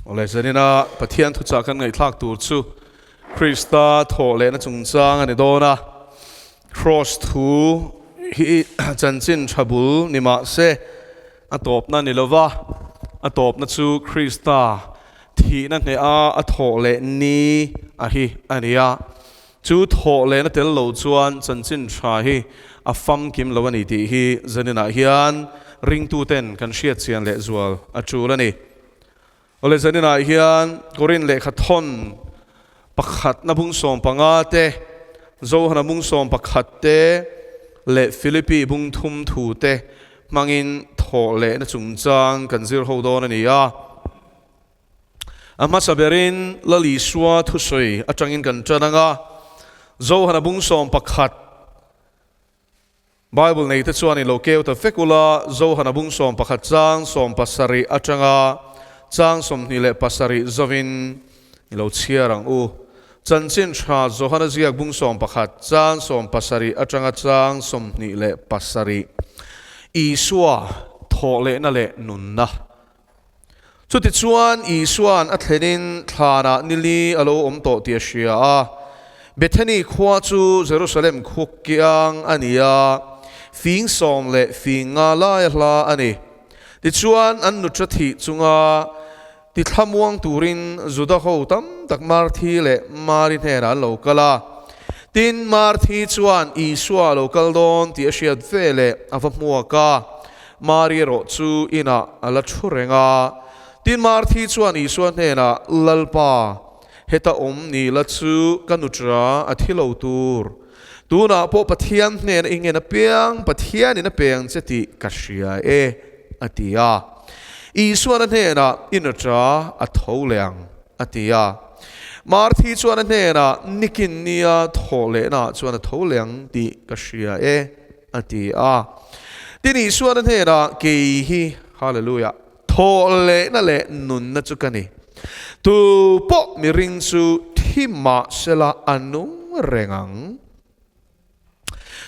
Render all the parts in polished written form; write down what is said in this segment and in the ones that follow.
Awle zanina Pathian thuchah kan ngaihthlak tur chu Krista thawh lehna chungchang a ni dawn a. Kraws thu hi chanchin tha bul ni mah se a tawpna ni lova, a tawpna chu Krista thihna hneha a thawh leh ni a hi a ni a. Chu thawh lehna tel lo chuan chanchin tha hi a famkim lo a ni tih hi zaninah hian ringtuten kan hriat chian leh zual a tul a ni. Awle zaninah hian Korin lehkha thawn pakhatna bung 15 te, Johana bung 11 te leh Philippi bung thum thu te hmangin thawh lehna chungchang kan zir ho dawn a ni a. A hmasa berin Lal Isua thusawi atangin kan tan ang a, Johana bung 11 Bible neite chuan in lo keu ta vek ula, Johana bung 11 chang 70 atanga chang 27 zawin i lo chhiar ang u. Chanchin tha Johana ziak bung 11 chang 70 atanga chang 27 Isua thawhlehna leh nunna. Chutichuan, Isua'n a thlenin thlanah ni li a lo awm tawh tih a hria a. Bethany khua chu Jerusalem khua kiang a ni a, fing 10 leh fing nga laia hla a ni. Tichuan, an nutra thih chunga tithlamuang turin Juda ho tam tak Marthi leh Mari hnenah an lo kal a. Tin, Marthi chuan Isua a lo kal dawn tih a hriat veleh a va hmuak a. Mari erawh chu inah a la thu reng a. Tin, Marthi chuan Isua hnenah, Lalpa, heta awm ni la chu ka nutra a thi lo tur. Tunah pawh Pathian hnena i ngen apiang Pathianin a peng che tih ka hria e, a ti a. Isuan a hnenah, I nutra a tho leh ang, a ti a. Marthi chuan a hnenah, Nikin nia thawh lehnaah chuan a tho leh ang tih ka hria e. A ti a. Tin, Isuan a hnenah, Kei hi, Hallelujah, thawhlehna leh nunna chu ka ni. Tu pawh miring chu thi mah sela a nung reng ang.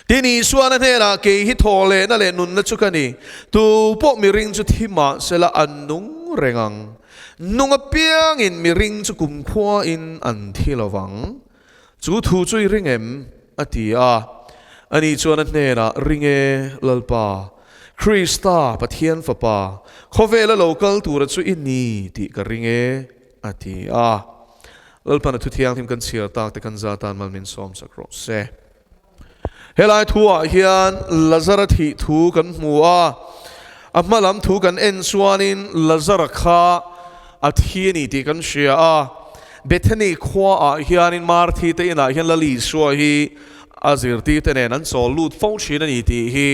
Tin, Isuan a hnenah, Kei hi thawhlehna leh nunna chu ka ni. Tu pawh miring chu thi mah sela a nung reng ang. Nung apiangin miring chu kumkhuain an thi lo vang. Chu thu chu i ring em? a ti a. Ani chuan a hnenah, Ring e, Lalpa, Krista, Pathian Fapa, khawvela lo kal tura chu i ni tih ka ring e, a ti a. Lalpan a thu thianghlim kan chhiar tak te kan za tan mal min sawm sak rawh se. Helai thuah hian Lazara thih thu kan hmu a, a hma lam thu kan en chuanin Lazara kha a thi a ni tih kan hria a. Bethany khuaah hianin Marthi te inah hian Lal Isua hi a zirtirte nen an chawl lut fo thin a ni tih hi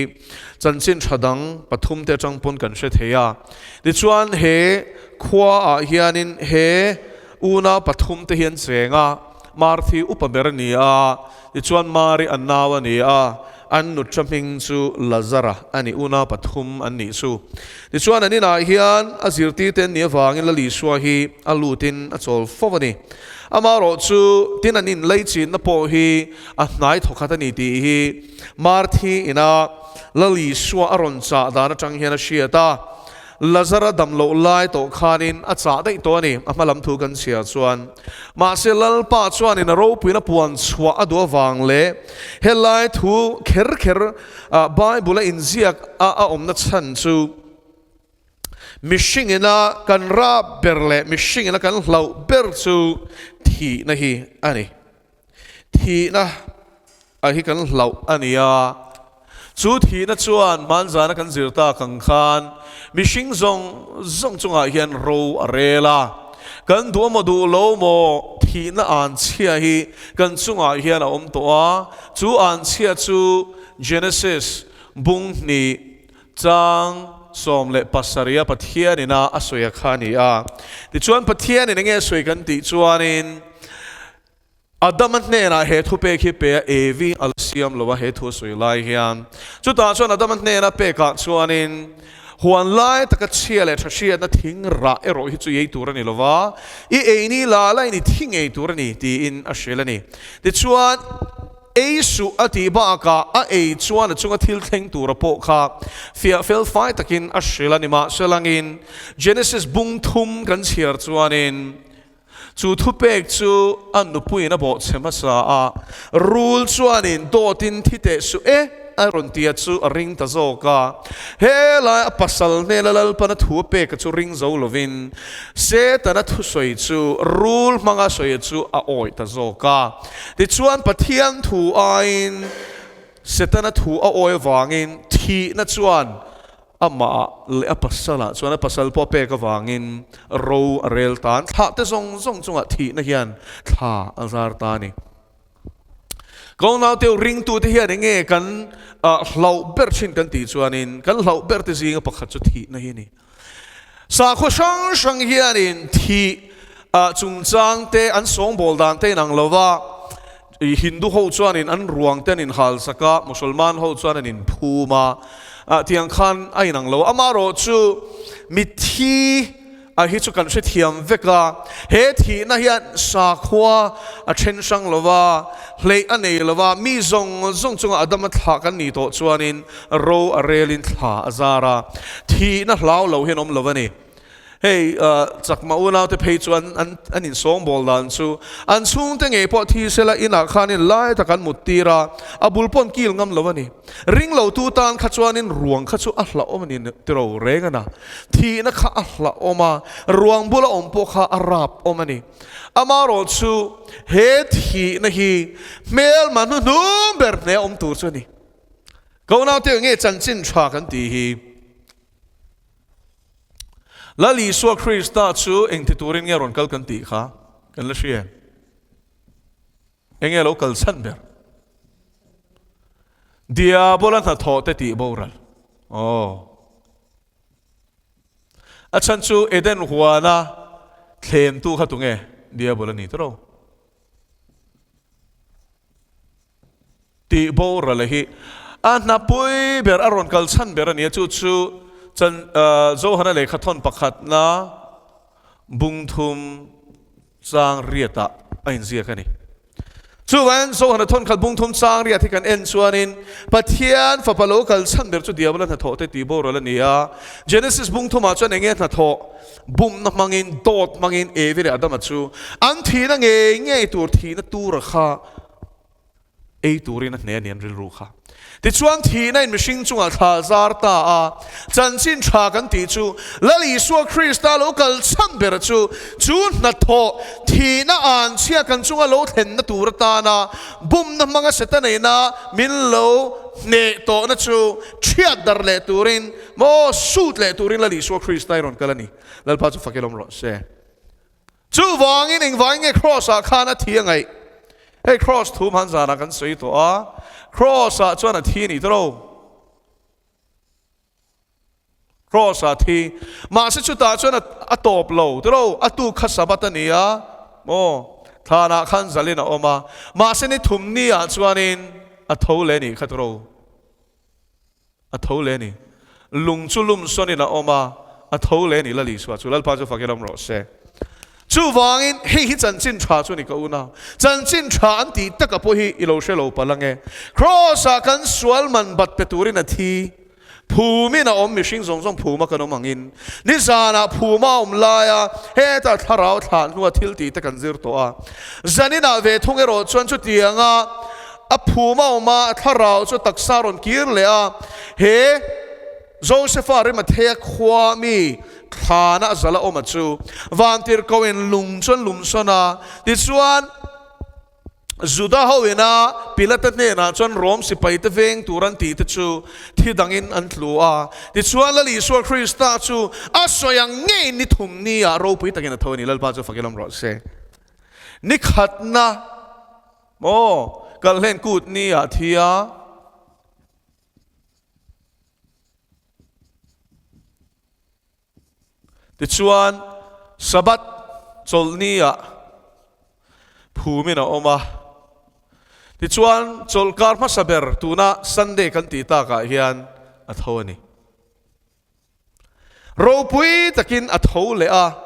chanchin tha dang pathum te atang pawn kan hre thei a. Tichuan he khuaah hianin he unau pathum te hi an cheng a, Marthi upa ber a ni a, Tichuan Mari an nau a ni a, an nutra hming chu Lazara a ni, unau pathum an nih chu. Tichuan an inah hian a zirtirte an nih avangin Lal Isua hi a lutin a chawl fo a ni. Amaherawh chu tin an inleichinna pawh hi a hnai thawkhat a ni tih hi Marthi ina Lal Isua a rawn chah dan atang hian a hriat a. Lazara dam loh lai tawh khanin a chah daih tawh a ni, a hma lam thu kan chhiar chuan. Mahse Lalpa chuanin a ropuina puan chhuah a duh avang leh helai thu kher kher Bible a inziak a a awmna chhan chu mihringina kan rap ber leh mihringina kan hlauh ber chu thihna hi a ni. Thihna a hi kan hlauh a ni a, chu thihna chuan hmanzana kan zir tak ang khan mihring zawng zawng chungah hian ro a rel a, kan duh amaw duh lo maw thihna anchhia hi kan chungah hian a awm tawh a, chu anchhia chu Genesis bung hnih chang 17 a Pathianin a a sawi a kha a ni a. Tichuan Pathianin enge a sawi kan tih chuanin, Adama hnenah he thupek hi pe a, Evi a la siam lo a he thu a sawi lai hian. Chutah chuan Adama hnena pekah chuanin huan lai taka chhia leh tha hriatna thing rah erawh hi chu i ei tur a ni lo va, i ei ni la la in i thi ngei tur a ni tiin a hrilh a ni. Tichuan. Ei suh a tih bakah a ei chuan a chunga thil thleng tura pawh kha fiah fel fai takin a hrilh a ni. Mahselangin Genesis bung thum kan chhiar chuanin chu thupek chu a nupuiin a bawhchhe hmasa a, rul chuanin dawtin thi teh suh e a rawn tia chu a ring ta zawk a. Helai a pasal hnena Lalpana thu a peka chu ring zo lovin Setana thusawi chu rul hmanga sawi chu a awih ta zawk a. Tichuan, Pathian thu aiin Setana thu a awi avangin thihna chuan amah leh a pasalah chuan a pasal pawh a pek avangin ro a rel ta. An thlah te zawng zawng chungah thihna hian thla a zar ta a ni. Ka unaute u, ringtute hian eng nge kan hlauh ber thin kan tih chuanin kan hlauh ber te zinga pakhat chu thihna hi a ni. Sakhaw hrang hrang hianin thih chungchang te an sawngbawl dan te inang lo va, Hindu ho chuanin an ruang te an inhal sak a, Musalman ho chuan an inphum a, tiang khan a inang lo. Amaherawhchu mitthi a hi chu kan hrethiam vek a, he thihna hian sakhua a then hrang lo va, hleih a nei lo va, mi zawng zawng chunga Adama thlah kan nih tawh chuanin ro a relin thla a zar a, thihna hlau lo hian awm lo a ni. Hei Chakma unaute phei chuan an an insawngbawl dan chu an chhungte ngei pawh thi sela inah khanin lai tak an mut tir a, a bul pawn kil ngam lo a ni. Ring lo tu tan kha chuanin ruang kha chu a hlauhawm a ni tiro reng a na. Thihna kha a hlauhawm a, ruang bula awm pawh kha a rap awm a ni. Amaherawh chu he thihna hi hmelma hnuhnung ber hneh a awm tur chu a ni. Ka unaute nge chanchin tha kan tih hi? Lal Isua Krista chu engti turin nge rawn kal kan tih kha kan la hria em? Enge lo kal chhan ber? Diabola hnathawh te tih boral. Aw. A chhan chu Eden huana thlemtu kha tunge? Diabola ni tawh lo. Tih boral hi a hnapui ber, a rawn kal chhan ber a ni a, chu chu chan Johana lehkha thawn pakhatna bung thum chang riatah a inziak a ni. Chuvangin Johana thawn khat bung thum chang riat hi kan en chuanin Pathian fapa lo kal chhan ber chu Diabola hnathawh te tih boral a ni a. Genesis bung thumah chuan eng nge hnathawh bumna hmangin, dawt hmangin Evi leh Adama chu an thihna ngei ngei tur thihna tura kha ei turin a hne a ni an rilru kha. Tichuan thihna in mihring chungah thla zar ta a, chanchin tha kan tih chu Lal Isua Krista lo kal chhan ber chu, chu hnathawh thihna an chhia kan chunga lo thlenna tur atana bumna hmanga Setana ina min lo hneh tawhna chu thiat dar leh turin maw sut leh turin Lal Isua Krista i rawn kal a ni. Lalpa chu fak ilawm rawh se. Chuvangin engvangin nge Kraws ah khan a thi a ngaih? Hei Kraws thu hman zanah kan sawi tawh a, Kraws ah chuan a thi a nih tawh lo. Kraws ah thi. Mahse chutah chuan a tawp lo tawh lo. A tuk kha Sabbath a ni a, maw? Thlanah khan zalin a awm a. Mahse ni thum ni ah chuanin a tho leh a nih kha tawh lo. A tho leh a ni. Lung chu lum sawnin a awm a, a tho leh a ni. Lal Isua chu Lalpa chu fakin awm rawh se. Chuvangin hei hi chanchin tha chu a ni ka unau. Chanchin tha an tih taka pawh hi i lo hre lo palh ange. Kraws-ah kan sual man bat pe turin a thi. Phumin a awm mihring zawng zawng phuma kan awm angin nizanah phuma a awm laia heta thlarau thlah hnua thil tih te kan zir tawh a. Zaninah ve thung erawh chuan chutianga A phum a awm a, a thlarau chu taksa a rawn kir leh a. He Josefa Arimathea khua mi thlana a zal a awm a chu vantirhkoh in lung chu an lum sawn a. Tichuan, Juda ho ina Pilata hnenah chuan Rom sipai te veng tur an tih te chu thi dangin an tlu a. Tichuan, Lal Isua Krista chu a sawi ang ngei ni thum ni ah ropui takin a tho a ni. Lalpa chu fak ilawm rawh se. Ni khatna. Maw, kal hlen kut ni ah thi a. Tichuan, Sabbath chawlhni ah phumin a awm a. Tichuan, chawlhkar hmasa ber tuna Sunday kan tih takah hian a tho a ni. Ropui takin a tho leh a,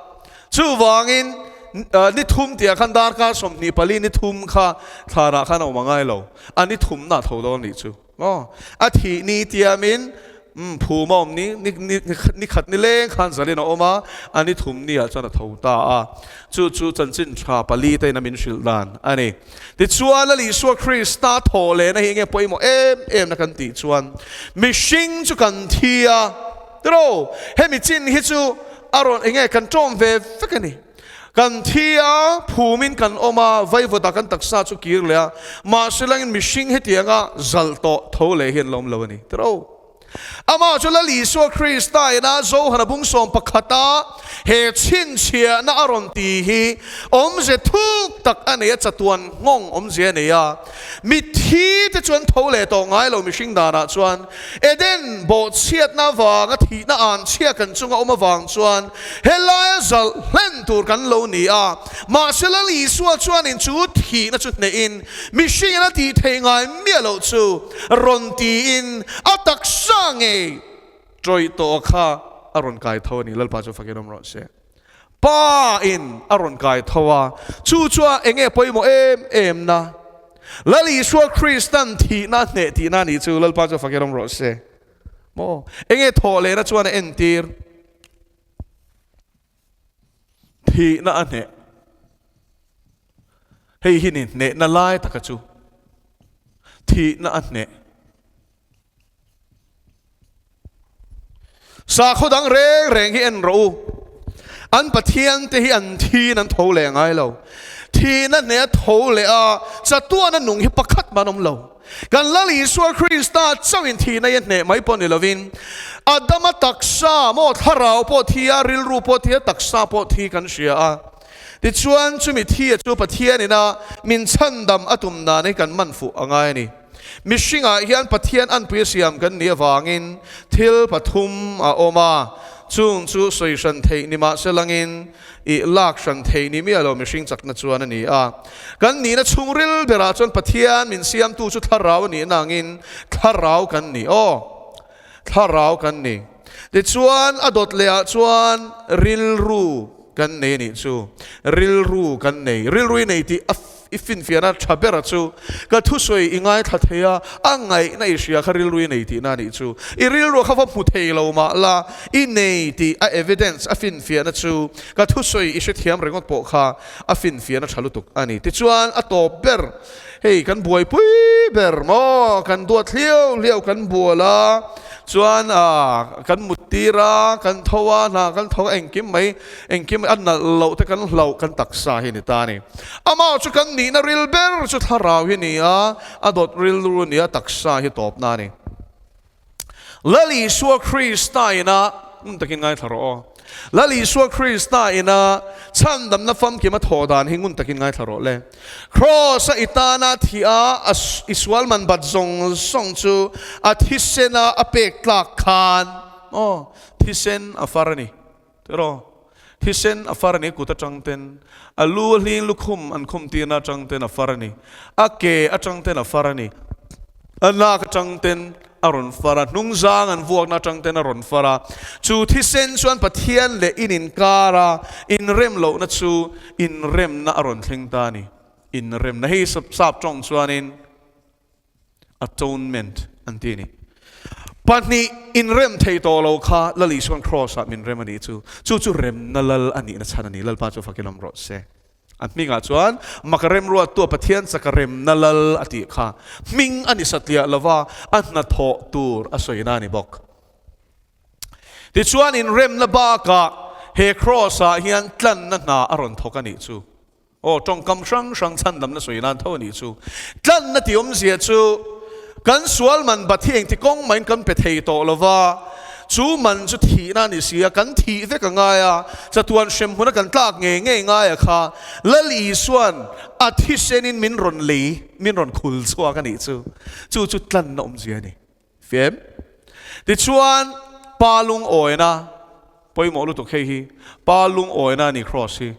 chuvangin ni thum tihah khan darkar 24 ni thum kha thlanah khan a awm a ngai lo. A ni thumna a tho dawn nih chu. Aw, a thih ni tiamin phum a awm ni, ni khat ni leng khan zalin a awm a, a ni thum ni ah chuan a tho ta a. Chu chu chanchin tha pali te in a min hrilh dan a ni. Tichuan Lal Isua Krista thawh lehna hi enge pawimawh em em na kan tih chuan mihring chu kan thi a, tiraw? Hemi chin hi chu a rawn enge kan tawm ve vek a ni. Kan thi a, phumin kan awm a, vaivawtah kan taksa chu kir leh a, mahse langin mihring hetianga zalh tawh tho leh hi an la awm lo a ni. Tiraw? Amah chu Lal Isua Krista ina Johana bung sawm pakhata he chhinchhiahna a rawn ti hi awmze thuk tak a nei a, chatuan nghawng awmze a nei a. Mitthi te chu an tho leh tawh ngai lo mihring danah chuan Eden bawhchhiatna avanga thihna an chhia kan chunga awm avang chuan helaia zalh hlen tur kan lo ni a. Mahse Lal Isua chuanin chu thihna chu hnehin mihringin a tih theih ngai miah loh chu rawn tiin a taksa ngei tawih tawh kha a rawn kai tho a ni. Lalpa chu fakin awm rawh se. Pa in a rawn kai tho a, chu chuan eng nge pawimawh em em na? Lal Isua Kristan thihna a hneh tihna a nih chu. Lalpa chu fakin awm rawh se. Maw? Eng nge thawh lehna chuan a entir? Thihna a hneh. Hei hi ni hnehna lai taka chu. Thihna a hneh. Sakhaw dang reng reng hi en rawh u. An Pathian te hi an thiin an tho leh ngai lo. Thihna hneh a tho leh a, chatuana nung hi pakhat mah an awm lo. Kan Lal Isua Krista chauhin thihna hi a hneh mai pawh ni lovin, Adama taksa maw thlarau pawh thi a, rilru pawh thi a, taksa pawh thi kan hria a. Tichuan chumi thi a chu Pathian ina min chhandam a tum dan hi kan man fuh a ngai a ni. Mihringah hian Pathian anpui a siam kan nih avangin thil pathum a awm a, chung chu sawi hran theih ni mahse langin i lak hran theih ni miah lo mihring chakna chuan a ni a. Kan nihna chhungril berah chuan Pathian min siamtu chu thlarau a nihna angin thlarau kan ni. Aw, thlarau kan ni. Tichuan a dawt lehah chuan rilru kan nei a nih chu. Rilru kan nei. Rilru i nei tih a I finfiahna tha bera chu ka thusawi i ngaithla thei a, a ngaihna i hria kha rilru i nei tihna a nih chu. I rilru kha va hmu thei lo mah la, i nei tih a evidence, a finfiahna chu ka thusawi i hrethiam ringawt pawh kha a finfiahna tha lutuk a ni. Tichuan a tawp ber, hei kan buaipui ber maw, kan duat hliau hliau kan bual a, chuan kan mut tir a, kan tho a, hna kan tho a, engkim mai Engkim a nalh loh te kan hlauh kan taksa hi a ni ta a ni. Amah chu kan nihna ril ber chu thlarau hi a ni a, a dawt rilru a ni a, taksa hi tawpna a ni. Lal Isua Krista ina, ngun takin ngaithla rawh aw. Lal Isua Krista ina chhandamna famkim a thawh dan hi ngun takin ngaithla rawh le. Kraws a i tana thi a, a i sual man bat zawng zawng chu a thisena a pek tlak khan, aw, thisen a far a ni. Tiraw? Thisen a far a ni, kut atang ten, a lu a hling lukhum an khum tirna atang ten a far a ni, a ke atang ten a far a ni, a lak atang ten a rawn far a, hnungzang an vuakna atang ten a rawn far a. Chu thisen chuan Pathian leh in inkara inrem lohna chu inremna a rawn thleng ta a ni. Inremna hei sap tawng chuanin Atonement an ti a ni. Pahnih inrem thei tawh lo kha Lal Isuan Kraws-ah min rem a nih chu. Chu chu remna Lal a nihna chhan a ni. Lalpa chu fakin awm rawh se. A hmingah chuan maka remruattu a Pathian chaka remna Lal a tih kha hming a ni satliah lova a hnathawh tur a sawina a ni bawk. Tichuan inremna bakah he Kraws-ah hian tlanna hna a rawn thawk a nih chu. Aw, tawngkam hrang hrang chhandamna sawi nan tho a nih chu. Tlanna tih awmzia chu kan sual man bat hi engti kawng mahin kan pe thei tawh lo va, chu man chu thihna a ni si a, kan thih vek a ngai a, chatuan hrem hmuna kan tlak ngei ngei ngai a kha Lal Isuan a thisenin min rawn lei, min rawn khul chhuak a nih chu. Chu chu tlanna awmzia a ni. Fem. Tichuan, Pa lungawina, pawimawh lutuk hei hi, Pa lungawina a ni Kraws hi.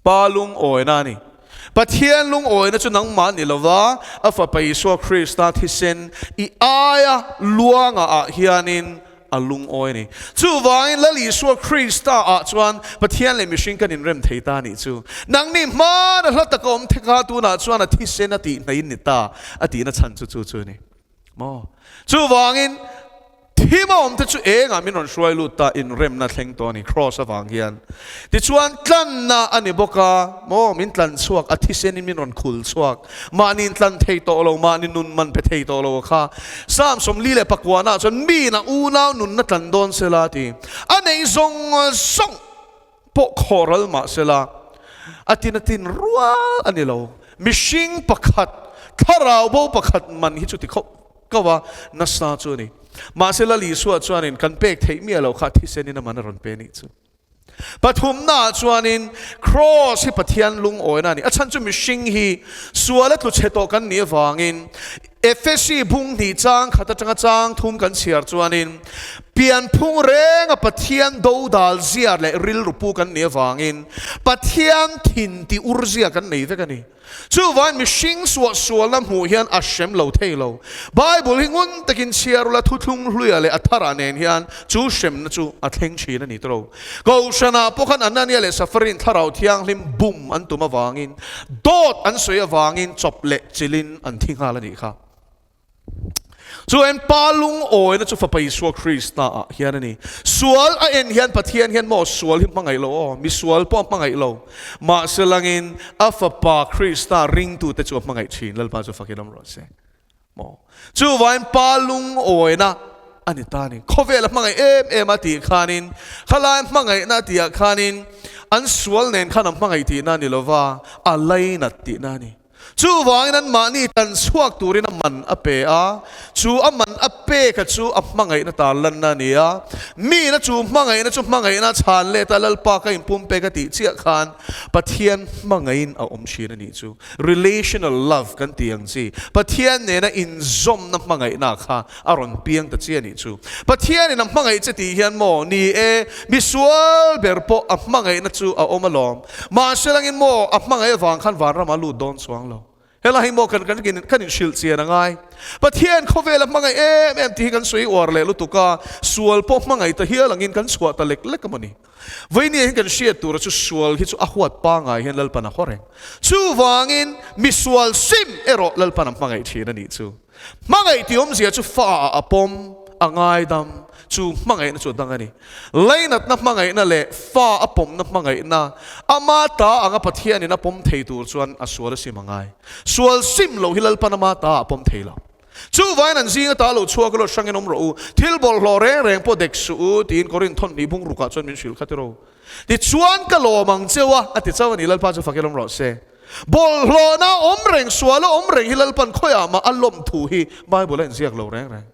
Pa lungawina a ni. Pathian lungawina chu nangmah ni lova, a Fapa Isua Krista thisen i aia luanga ah hianin a lungawi a ni. Chuvangin Lal Isua Krista ah chuan Pathian leh mihring kan inrem thei ta a nih chu. Nangni hmana hla taka awm thek a, tunah chuan a thisen a tih hnaihin ni ta a tihna chhan chu chu chu a ni. Maw? Chuvangin thim a awm te chu engah min rawn hruai lut ta inremna thleng tawh a ni Kraws avang hian. Tichuan tlanna a ni bawk a, maw min tlan chhuak a thisenin min rawn khul chhuak. Mahni intlan thei tawh lo, mahni nun man pe thei tawh lo a kha. Psalm 49 ah chuan miin a unau nunna tlan dawn sela a ti. A neih zawng zawng pawh khawhral mah sela a tin a tin rual a ni lo. Mihring pakhat, thlarau bo pakhat man hi chu ti khauh kauh a, nasa chu a ni. Mahse Lal Isua chuanin kan pek theih miah lo kha thisenin a man a rawn pe nih chu. Pathumnaah chuanin Kraws hi Pathian lungawina a ni. A chhan chu mihring hi suala tlu chhe tawh kan nih avangin Efesi bung hnih chang khat atanga chang thum kan chhiar chuanin pianphung renga Pathian dodal zia leh rilru pu kan nih avangin Pathian thin ti ur zia kan nei vek a ni. Chuvain mihring suahsualna hmuh hian a hrem lo thei lo. Bible hi ngun takin chhiar ula thuthlung hluia leh a tharah nen hian chu hremna chu a thleng thin a ni tawh. Kohhranah pawh khan Anania leh Safarin thlarau thianghlim bum an tum avangin dawt an sawi avangin chawp leh chilhin an thi nghal a nih kha. Chu en pa lungawina chu Fapa Isua Krista ah hian a ni. Sual a en hian Pathian hian maw sual hi hmangaih lo aw, mi sual pawh a hmangaih lo. Mahse langin a Fapa Krista ringtute chu a hmangaih thin, Lalpa chu fakin awm rawh se. Maw? Chuvain pa lungawina a ni ta a ni. Khawvel a hmangaih em em a tih khanin, khalai hmangaihna a tihah khanin an sual nen khan a hmangaih tihna a ni lova, a lainat tihna a ni. Chuvangin anmahni tan chhuak turin a man a pe a, chu a man a peka chu a hmangaihna tar lanna a ni a. Mina chu hmangaihna chu hmangaihna a chhan let a, Lalpa ka inpumpek a tih chiah khan Pathian hmangaihin a awm thin a nih chu. Relational love kan tih ang chi, Pathian nena inzawmna hmangaihna kha a rawn piang ta chi a nih chu. Pathianin a hmangaih che tih hian maw, ni e, misual ber pawh a hmangaihna chu a awm alawm. Mahse langin maw a hmangaih avang khan vanram a lut dawn chuang lo. Helai hi maw kan kan kan inhrilh chian a ngai. Pathian khawvel a hmangaih em em tih hi kan sawi uar leh lutuk a, sual pawh hmangaih ta hial angin kan chhuah ta lek lek a maw ni. Vawinia hian kan hriat tura chu sual hi chu a huat pangai hian Lalpan a haw reng. Chuvangin misual sim erawh Lalpan a hmangaih thin a nih chu. Hmangaih tih awmzia chu fa ah a pawm, a ngaidam, chu hmangaihna chu a dang a ni. Lainatna hmangaihna leh fa a pawmna hmangaihna, ama ta anga Pathianin a pawm thei tur chuan a sual a sim a ngai. Sual sim loh hi Lalpan ama ta ah a pawm thei lo. Chuvain an zinga ta lo chhuak ulaw hrangin awm rawh u, thil bawlhhlawh reng reng pawh dek suh u, tiin Korinth thawnhnih bung rukah chuan min hrilh kha tiraw. Tichuan ka lawm ang cheu a, a ti chauh a ni, Lalpa chu fak ilawm rawh se. Bawlhhlawhna awm reng, suala awm reng hi Lalpan khawiah mah a lawm thu hi Bible a inziak lo reng reng.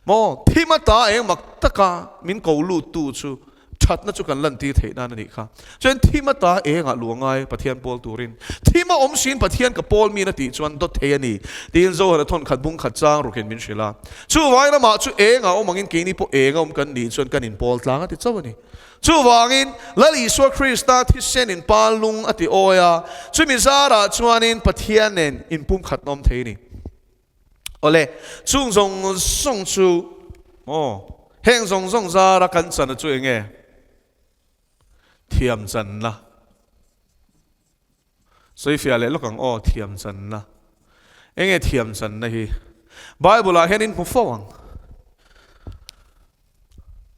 Maw, thim ata eng mak taka min ko luttu chu thatna chu kan lantir theih nan a nih kha. Chuan thim ata engah lu a ngai Pathian pawl turin. Thim a awm siin Pathian ka pawl min a tih chuan dawt thei a ni tiin Zohana thawn khat bung khat chang rukin min hrilh a. Chuvangin amah chu engah awm angin keini pawh enga awm kan nih chuan kan inpawl tlang a ti chauh a ni. Chuvangin, Lal Isua Krista thisenin Pa lung a ti awi a, chumi zarah chuanin Pathian nen inpumkhatna awm thei a ni. Awle, chung zawng zawng chu maw? Heng zawng zawng zara kan chana chu eng nge? Thiam channa. Sawifiah leh lawk ang aw, thiam channa. Eng nge thiam channa hi? Bible-ah hian in hmu fo ang.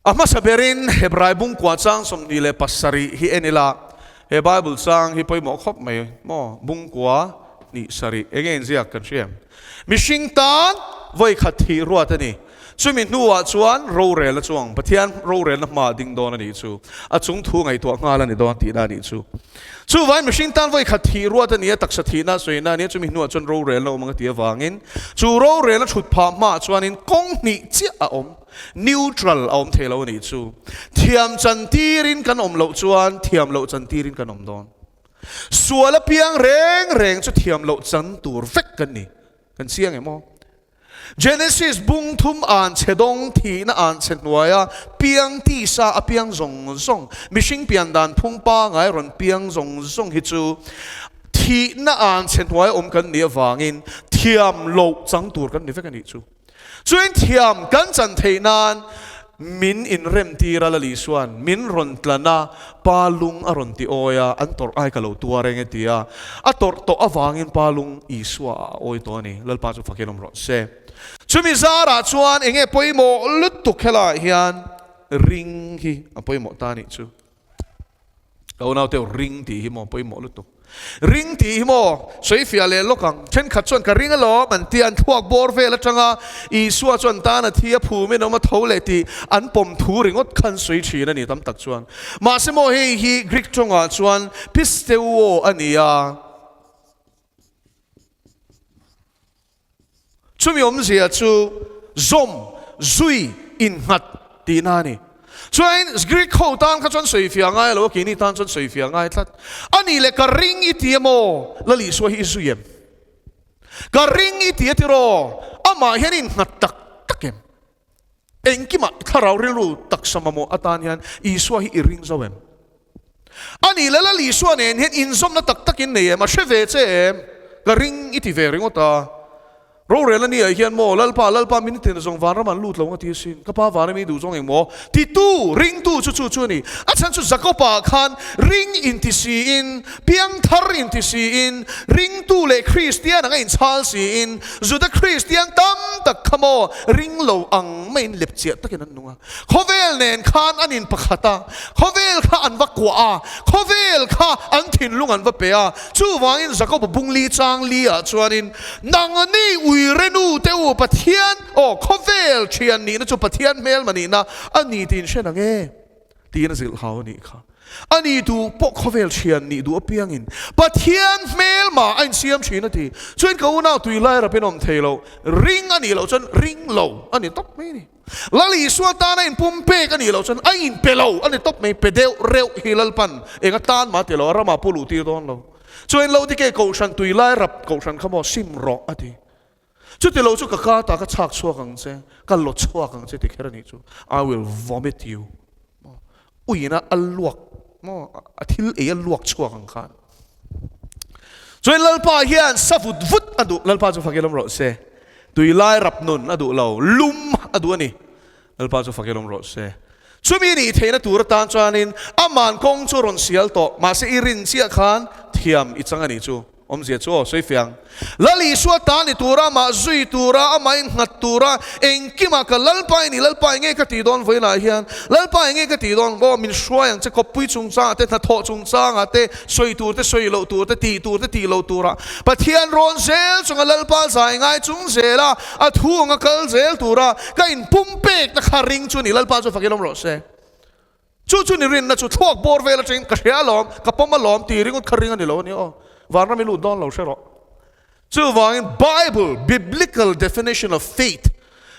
A hmasa berin Hebrai bungkua chang 27 hi en ila, he Bible chang hi pawimawh khawp mai maw? Bungkua hnih sarih, eng nge inziak kan hria em? Mihring tan vawi khat thih ruat a ni. Chumi hnuah chuan rorel a chuang, Pathian rorelna hmaah ding dawn a nih chu. A chung thu ngaihtuah nghal a ni dawn tihna a nih chu. Chuvain mihring tan vawi khat thih ruat a ni a, taksa thihna a sawina a ni a, chumi hnuah chuan rorelna awm ang a tih avangin chu rorelna thut phah hmaah chuanin kawng hnih chiah a awm. Neutral a awm thei lo a nih chu. Thiam chan tirin kan awm loh chuan thiam loh chan tirin kan awm dawn. Sual a piang reng reng chu thiam loh chan tur vek kan ni. Kan chiang em aw? Genesis bung thum an chhe dawng thihna an chhe hnuaia piang tisa a piang zawng zawng, mihring pian dan phung pangai rawn piang zawng zawng hi chu thihna an chhe hnuaia awm kan nih avangin thiam loh chang tur kan ni vek a nih chu. Chuin thiam kan chan theih nan. Min inremtir a Lali Isua'n min rawn tlan a, Pa lung a rawn ti awi a, an tawrh ai ka lo tuar eng e ti a, a tawrh tawh avangin Pa lung Isua a awi tawh a ni. Lalpa chu fakin awm rawh se. Chumi zarah chuan enge pawimawh lutuk helaiah hian ring hi a pawimawh ta a nih chu. Ka unau teu ring tih hi maw pawimawh lutuk. Ring tih hi maw sawi fiah leh lawk ang. Thenkhat chuan ka ring alawm an tia an thluak bawr vel atanga Isua chuan tan a thi a phum in awm a tho leh tih an pawm thu ringawt kha an sawi thin a ni tam tak chuan. Mahse maw hei hi Greek tawngah chuan pisteuo a ni a. Chumi awmzia chu zawm, zui, innghat tihna a ni. Chuanin Greek ho tan kha chuan sawifiah ngai lo a, keini tan chuan sawifiah ngai tlat. A nih leh ka ring i ti emaw? Lal Isua hi i zui em? Ka ring i ti a tiraw? Amah hian i innghat tak tak em? Engkimah thlarau rilru taksa mamawh atan hian Isua hi i ring zo em? A nih leh Lal Isua nen hian inzawmna tak tak in nei em? A hre ve che em? Ka ring i ti ve ringawt a. Rorel a niah hian maw, Lalpa, Lalpa min tina zawng vanram an lut lo nga ti asin, ka pa vana mi duh zawng eng maw? Titu, ringtu chu chu chu a ni. A chhan chu Jakopa khan ring inti siin, piangthar inti siin, ringtu leh Kristian anga inchhal siin, Juda Kristian tam tak kha maw ring lo ang maiin lepchiah takin an nung a. Khawvel nen khan an inpakhat a, khawvel kha an va kuah a, khawvel kha an thinlung an va pe a. Chuvangin Jakob bungli chang li ah chuanin, Nangni uire nu te u Pathian, aw khawvel thian nihna chu Pathian hmelma nihna a ni tiin hre nang e. Tiin a zilh hau a nih kha. A ni duh pawh khawvel thian nih duh apiangin Pathian hmelma a insiam thin a ti. Chuan ka unau tui lai rapin awm thei lo, ring a nih loh chuan ring lo a ni tawp mai a ni. Lal Isua tana inpum pek a nih loh chuan a inpe lo a ni tawp mai, pe deuh reuh hi Lalpan eng atan mah ti lo, a ramah pu luh tir dawn lo. Chuan lo dike kohhran tui lai rap kohhran kha maw sim rawh a ti. Chuti lo chu ka ka ta ka chhak chhuak ang che, ka law chhuak ang che ti kher a nih chu, I will vomit you. Uiin a a luak maw, a thil ei a luak chhuak ang khan. Chuan Lalpa hian sa vut vut a duh, Lalpa chu fak ilawm rawh se. Tui lai rap nun a duh lo, lum a duh a ni. Lalpa chu fak ilawm rawh se. Chumi nih theihna tur atan chuanin aman kawng chu rawn sial tawh, mahse i rin chiah khan thiam i chang a nih chu. Awmzia chu aw, sawi fiang. Lal Isua ta ni tura, amah zui tura, amah innghat tura, engkimah ka Lalpa i ni, Lalpa enge ka tih dawn vawiinah hian, Lalpa enge ka tih dawn, aw min hruai ang che, kawppui chungchangah te, hnathawh chungchangah te, sawi tur te, sawi loh tur te, tih tur te, tih loh turah Pathian rawn zel chunga Lalpa zai ngai chung zela a thu anga kal zel tura ka inpumpekna kha ring chu ni, Lalpa chu fakin awm rawh se. Chu chu ni rinna chu thluak bawr vel atangin ka hria alawm, ka pawm alawm tih ringawt kha ring a ni lo a ni aw. Vanram i lut dawn lo hre rawh. Chuvangin Bible, Biblical definition of faith,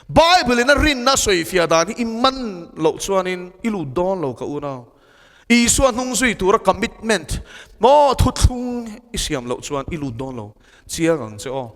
Bible in a rinna sawifiah dan hi i man loh chuanin i lut dawn lo ka unau. Isua hnung zui tura commitment maw thuthlung i siam loh chuan i lut dawn lo chiang ang che aw.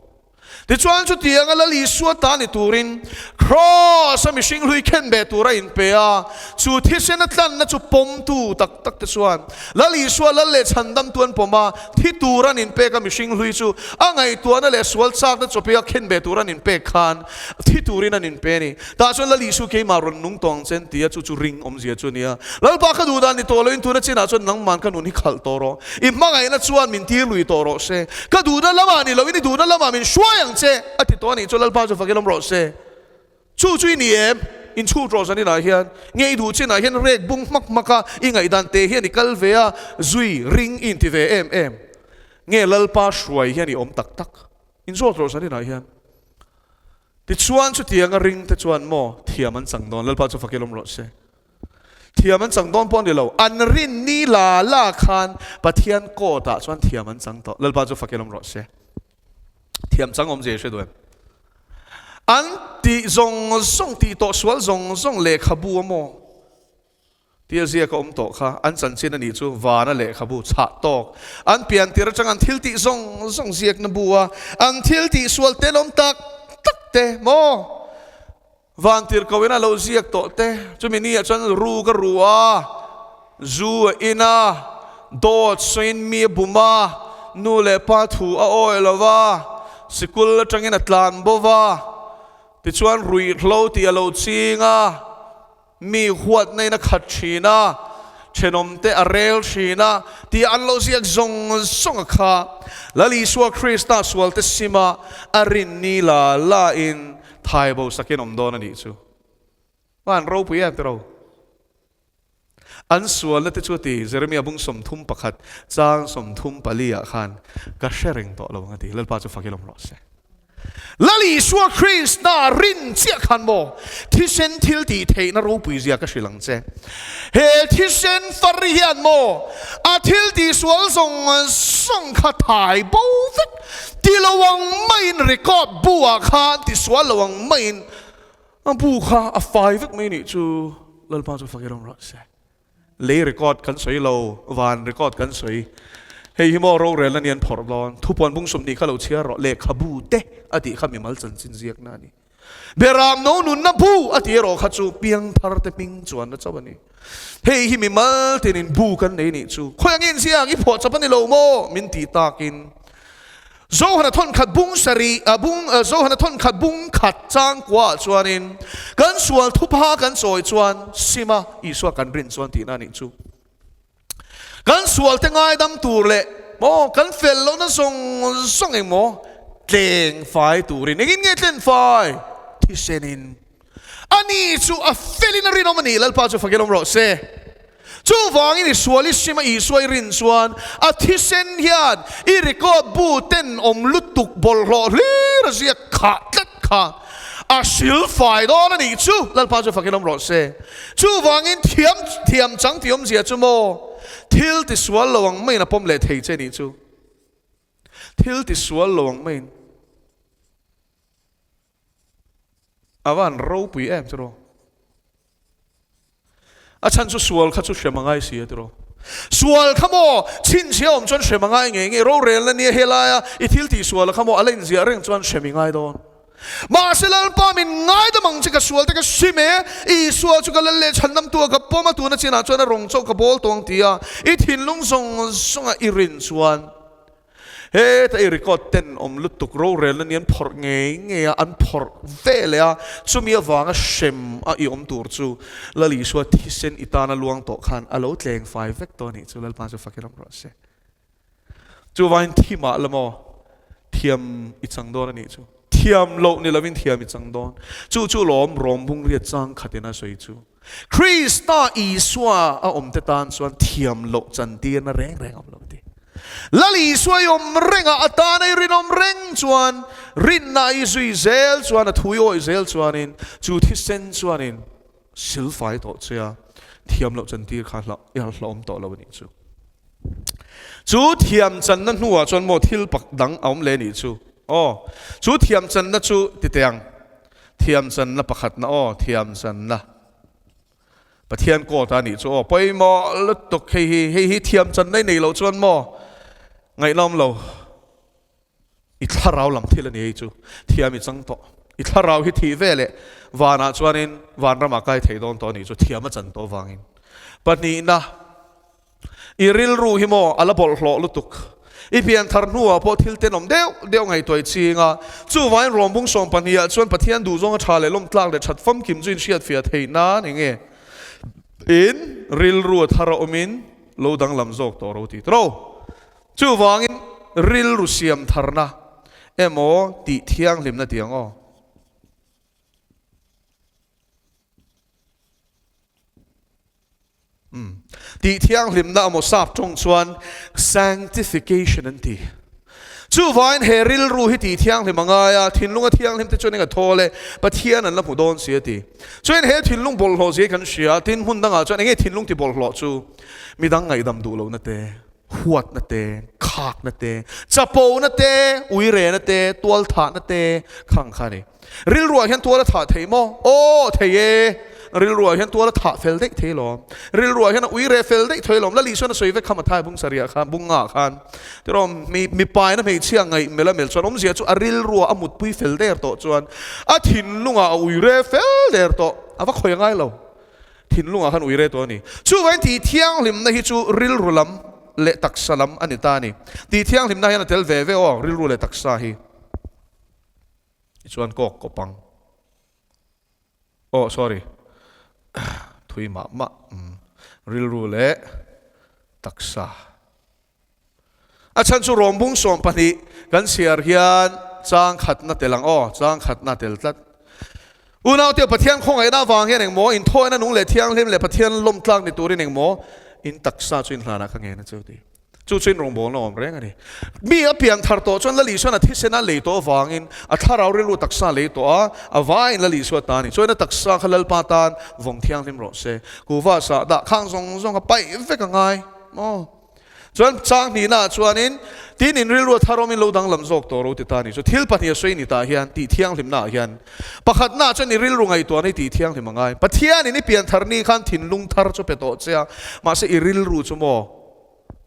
Tichuan chutianga Lal Isua ta ni turin Kraws a mihring hlui khen ve tur a inpe a, chu thisen a tlanna chu pawmtu tak tak te chuan Lal Isua Lal leh chhandamtu an pawm a, thi tur an inpek a mihring hlui chu a ngaihtuahna leh sual chakna chawpia khen ve tur an inpek khan thi turin an inpe a ni. Tah chuan Lal Isu keimah rawn nung tawh ang che an ti a, chu chu ring awmzia chu a ni a. Lalpa ka duh dan ni tawh loin tuna chinah chuan nangman ka nun hi khalh tawh rawh. I hmangaihna chuan min tir lui tawh rawh se. Ka duhna lamah ni loin i duhna lamah min hruai ang che a ti tawh a nih chuan Lalpa chu fakin awm rawh se. Chu chu i ni em? Inchhut rawh zaninah hian nge i duh chinah hian rek bung hmak hmak a, i ngaihdan te hian i kal ve a, zui ring i inti ve em em. Nge Lalpa hruai hian i awm tak tak? Inzawt rawh zaninah hian. Tichuan chutianga ring te chuan maw thiam an chang dawn, Lalpa chu fakil awm rawh se. Thiam an chang dawn pawh a ni lo, an rin ni la la khan Pathian court ah chuan thiam an chang tawh, Lalpa chu fakil awm rawh se. Thiam chang awm zia i hre duh em? An tih zawng zawng, tih tawh sual zawng zawng lehkhabu a maw? Tia ziak a awm tawh kha an chanchin a nih chu vana lehkhabu chhah tawk an pian tir atang an thil tih zawng zawng ziakna bu a an thil tih sual tenawm tak tak te maw van tir ko in a lo ziak tawh te chumi ni ah chuan ru ka ru a zu a in a dawt sawiin mi a bum a nu leh pa thu a awi lo va sikul atangin a tlan bo va tichuan ruihhlo tih a lo ching a. Mi huatna in a khat thin a, thenawmte a rel thin a, tih an lo ziak zawng zawng a kha. Lal Isua Krista sualte sima a rinni la la in thai bo sakin awm dawn a nih chu. Van ropui em tiro. An sualna te chu a ti, Jeremia bung 31 chang 34 ah khan ka hre reng tawh lo ang a ti, Lalpa chu fak ilawm rawh se. Lal Isua Krista rin chiah khan maw thisen thil tih theihna ropui zia ka hrilh ang che. He thisen far hian maw a thil tih sual zawng zawng kha thai bo vek ti lo ang maiin record bu ah khan ti sual lo ang maiin A bu kha a fai vek mai nih chu Lalpa chu fak i rawng rawh se. Lei record kan sawi lo, van record kan sawi. Hei hi maw rorelna ni an phawrh dawn. Thupuan bung 20 kha lo chhiar rawh, lehkhabu te a tih kha mimal chanchin ziakna a ni. Beram no nunna bu a tih erawh kha chu piangthar te hming chuanna chauh a ni. Hei hi mimal tinin bu kan nei nih chu. Khawi angin ziak i phuah chawp a ni lo maw? Min tih takin Zohana thawnkhat bung sarih a bung Zohana thawnkhat bung khat changkua ah chuanin kan sual thupha kan chawi chuan sima Isua kan rin chuan tihna a nih chu. Kan sual te ngaidam tur leh maw kan fel lohna zawng zawng engmaw tleng fai turin engin nge tlen fai? Thisenin. Ani chu a felin a rinawm a ni, Lalpa chu fakilawm rawh se. Chuvangin i sual i sim a Isua i rin chuan a thisen hian i record bu ten awm lutuk bawlhhlawh hlir a ziak khah tlat kha a hril fai dawn a nih chu, Lalpa chu fakilawm rawh se. Chuvangin thiam thiam chang tih awmzia chu maw thil tisual lo ang maiin a pawm leh thei che nih chu. Thil tisual lo ang maiin. A va han ropui em tiraw? A chhan chu sual kha chu hrem a ngai si a tiraw? Sual kha maw chhinchhia awm chuan hrem a ngai ngei ngei, rorelna nia helaia i thil tih sual kha maw a la inziah reng chuan hrem i ngai dawn. Mahse Lalpa min ngaidam ang che ka sual te ka sim e, Isua chu ka lal leh chhandamtu a ka pawm a tuna chinah chuan a rawng chauh ka bawl tawng tia i thinlung zawng zawnga i rin chuan Heta i record ten awm lutuk rorelna ni an phawrh ngei ngei a, an phawrh ve leh a, chumi avanga hrem a i awm tur chu Lal Isua thisen i tana luang tawh khan a lo tleng fai vek tawh a nih chu Lalpa chu fakin awm rawh se. Chuvain thimah la maw thiam i chang dawn a nih chu. Thiam loh ni lovin thiam i chang dawn. Chu chu lawm rawmbung riat chang khatin a sawi chu. Krista Isua a awmte tan chuan thiam loh chantirna reng reng awm lo ti. Lal Isua i awm reng a, a tana i rinawm reng chuan, rinna i zui zel chuan, a thu i awih zel chuanin, chu thisen chuanin silfai tawh che a, thiam loh chantir kha hla i hlauhawm tawh lo a nih chu. Chu thiam channa hnuah chuan maw thil pak dang a awm leh a nih chu. Aw, chu thiam channa chu ti teh ang. Thiamchanna pakhatna aw, thiamchanna. Pathian court a nih chu aw, pawimawh lutuk hei hi, hei hi thiamchanna i nei loh chuan maw ngaihnawm lo. I thlarau lam thil a ni hei chu, thiam i chang tawh. I thlarau hi thih ve leh vanah chuanin vanramah kai thei dawn tawh a nih chu, thiam a chan tawh avangin. Pahnihna. I rilru hi maw a la bawlhhlawh lutuk. I pianthar hnuah pawh thil tenawm deuh deuh ngaihtuah i ching a. Chuvangin Rawmbung 12 ah chuan Pathian duhzawng a tha leh lawmtlak leh that famkim chu inhriatfiah theih nan eng nge in rilru a thar a awmin lo danglam zawk tawh ro ti tawh. Chuvangin rilru siam tharna emaw tih thianghlimna tih ang aw. Umm. Tih thianghlimna emaw sap tawng chuan sanctification an ti. Chuvangin he rilru hi tih thianghlim a ngai a, thinlunga thianghlim te chuan eng a thawl e, Pathian an la hmu dawn si a ti. Chuan he thinlung bawlhhlawh zia hi kan hria, tin hmun dangah chuan enge thinlung ti bawlhhlawh chu midang ngaihdam duh lohna te, huatna te, khakna te, chapona te, uirena te, tualthahna te khang kha a ni. Rilruah hian tual a thah thei maw? Aw, thei e. Rilruah hian tual a thah fel daih thei lawm. Rilruah hian a ui reh fel daih thei lawm. Lali chuan a sawi vek kha Mathai bung sarih khan, bung ngah khan. Tiraw, mi, mipain a hmeichhia ngaih mel a mel chuan awmzia chu a rilruah a mutpui fel der tawh chuan a thinlungah a ui reh fel der tawh. A va khawi a ngai lo. Thinlungah khan ui reh tawh a ni. Chuvangin tih thianghlimna hi chu rilru lam leh taksa lam a ni ta a ni. Tih thianghlimna hian a tel ve ve aw, rilru leh taksa hi. Chuan kawk kawp ang. Oh sorry. Thui mah mah. Rilru leh taksa. A chhan chu rawmbung 12 kan chhiar hian chang khatna tel ang aw, chang khatna tel tlat. Unaute Pathian khawngaihna avang hian engmaw inthawina nung leh thianghlim leh Pathian lawmtlak ni turin engmaw in taksa chu inhlanah ka ngen a chu ti. Chu chu in rawngbawlna awm reng a ni. Mi a pian thar tawh chuan Lal Isuan a thisen a lei tawh avangin a thlarau rilru taksa a lei tawh a, a vaiin Lal Isua ta a ni. Chuan a taksa kha Lalpa tan vawng thianghlim rawh se. Kuhva sah dah khang zawng zawng a paih vek a ngai maw? Chuan chang hnihnaah chuanin, Tin, in rilru a thar awmin lo danglam zawk tawh ro ti ta a ni. Chu thil pahnih a sawi ni tah hian, tih thianghlimnaah hian. Pakhatnaah chuan i rilru ngaihtuahna i tih thianghlim a ngai. Pathianin i pian thar ni khan thinlung thar chu pe tawh che a, mahse i rilru chu maw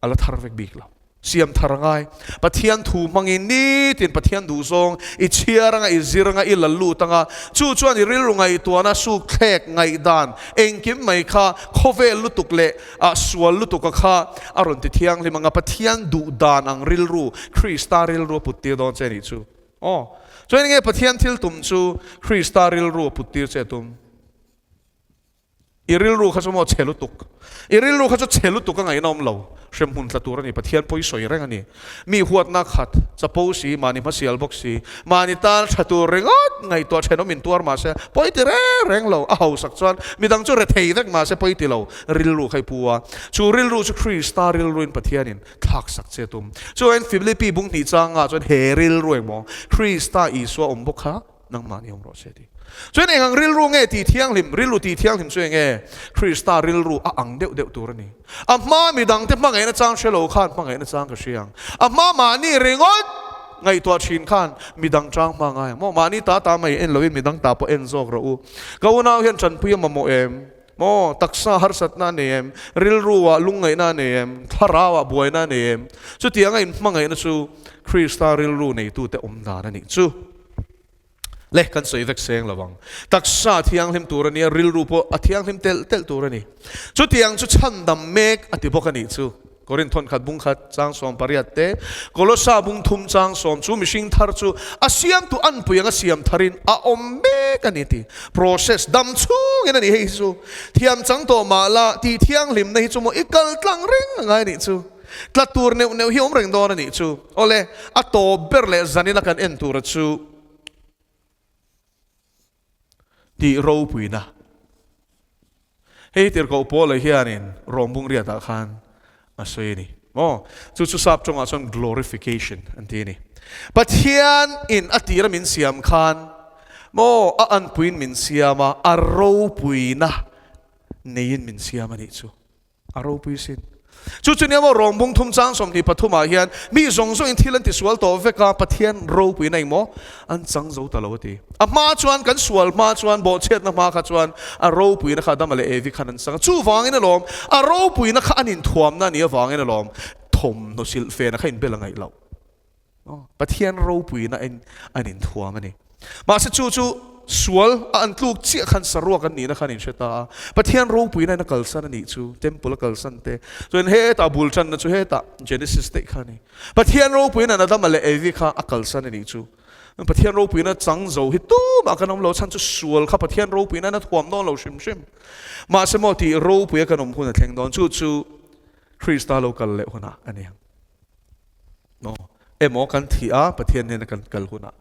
a la thar vek bik lo. Siam thar a ngai. Pathian thu hmangin nitin Pathian duhzawng i chhiar anga, i zir anga, i la lut anga, chu chuan i rilru ngaihtuahna sukthlek, ngaihdan, engkim mai kha khawvel lutuk leh A sual lutuk a kha a rawn ti thianghlim ang a, Pathian duh dan ang rilru, Krista rilru a put tir dawn che nih chu. Aw. Chuan enge Pathian thil tum chu Krista rilru a put tir che tum? I rilru kha chu maw chhe lutuk. I rilru kha chu chhe lutuk a ngaihna awm lo. Hremhmun tla tur a ni, Pathian pawi sawi reng a ni. Mi huatna khat, chapo si, mahni hmasial bawk si, mahni tan tha tur ringawt ngaihtuah thenawm in tuar mahse pawi ti reng reng lo, a hausak chuan midang chu rethei vek mahse pawi ti lo, rilru kha i pu a. Chu rilru chu Krista rilruin Pathianin thlaksak che tum. Chuan Philipi bung hnih changah chuan he rilru engmaw Krista Isua awm bawk kha Nangmah ni awm rawh se ti. Chuan eng ang rilru nge tih thianghlim? Rilru tih thianghlim chu eng nge? Krista rilru a ang deuh deuh tur a ni. A hma midangte hmangaihna chang hre lo khan hmangaihna chang ka hria ang. A hma mahni ringawt ngaihtuah thin khan midang chang hma ngai ang maw? Mahni ta ta mai en loin midang ta pawh en zawk rawh u. Ka unau hian tanpui a mamawh em? Maw? Taksa harsatna a nei em? Rilruah lungngaihna a nei em? Thlarauah buaina a nei em? Chutianga inhmangaihna chu Krista rilru neitute awm dan a nih chu. Le, kan sawi vek seng lo ang. Taksa a thianghlim tur a nia, rilru pawh a thianghlim telh telh tur a ni. Chutiang chu chhandam mek a ti bawk a nih chu. Korinth thawnkhat bung khat chang 18 te, Kolosa bung thum chang sawm chu mihring thar chu a siamtu anpui anga siam tharin a awm mek a ni ti. Process dam chhungin a ni hei hi chu. Thiam chang tawh mah la, tih thianghlimna hi chu maw i kal tlang reng a ngai a nih chu. Tla tur neuh neuh hi awm reng dawn a nih chu. Awle, a tawp ber leh zanin a kan en tura chu tih ropuina. Hei tirhkoh Paula hianin Rawmbung riatah khan a sawi a ni. Maw? Chu chu sap tawngah chuan glorification an ti a ni. Pathian in a tira min siam khan maw a anpuiin min siam a, a ropuina neiin min siam a nih chu. A ropui sin. Chu chu nia maw rawngbung thum chang 23 ah hian mi zawng zawng in thil an ti sual tawh vek a, Pathian ropui na engmaw an chang zo ta lo a ti. A hma chuan kan sual hma chuan bawhchhiatna hma kha chuan a ropuina kha Adama leh Evi khan an chang a, chuvangin alawm a ropuina kha an inthuamna a nih avangin alawm thawmhnaw silhfena kha inbel a ngaih loh. Pathian ropuina an inthuam a ni. Mahse chu chu sual a an tluk chiah khan saruak an nihna khan inhre ta a. Pathian ropuina in a kalsan a nih chu, temple a kalsan te. Chuan hetah bul tanna chu hetah Genesis daih kha a ni. Pathian ropuina in Adama leh Evi kha a kalsan a nih chu. Pathian ropuina chang zo hi tumah kan awm lo, chhan chu sual kha Pathian ropuina in a thuam dawn lo hrim hrim. Mahse maw tih ropuia kan awm hun a thleng dawn, chu chu Krista lo kal leh hunah a ni ang. No. Emaw kan thih a, Pathian hnena kan kal hunah.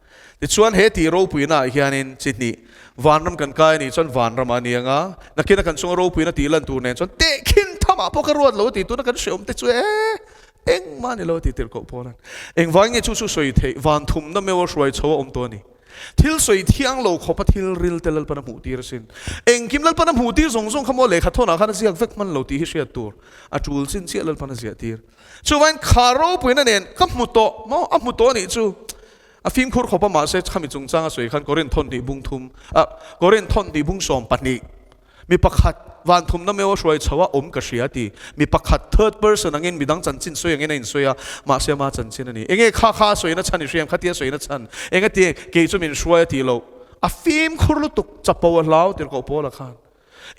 Tichuan he tih ropuina ah hianin chi hnih, vanram kan kai a nih chuan vanram ah a ni ang a, nakina kan chunga ropuina tih lan tur nen chuan tehkhin thamah pawh ka ruat lo a ti, tuna kan hreawm te chu e, engmah a ni lo a ti tirhkoh Paula'n. Engvangin nge chu chu sawi theih, van thumna meuh a hruai chho a awm tawh a ni. Thil sawi thiang lo khawpa thil ril te Lalpan a hmuh tir asin. Engkim Lalpan a hmuh tir zawng zawng kha maw lehkha thawnah khan a ziak vek hman lo tih hi hriat tur. A tul chin chiah Lalpan a ziah tir. Chuvain kha ropuina nen ka hmu tawh maw? A hmu tawh anih chu. A fimkhur khawp a mahse khami chungchang a sawi khan Korinth thawn hnih bung thum ah Korinth thawn hnih bung 12 mi pakhat van thumna meuh a hruai chho a awm ka hria ti. Mi pakhat third person angin midang chanchin sawi angin a insawi a mahse ama chanchin a ni. Enge kha kha a sawina chhan i hriam khatia sawina chhan engati kei chu min hruai a tih loh. A fimkhur lutuk chapo a hlau tirhkoh Paula khan.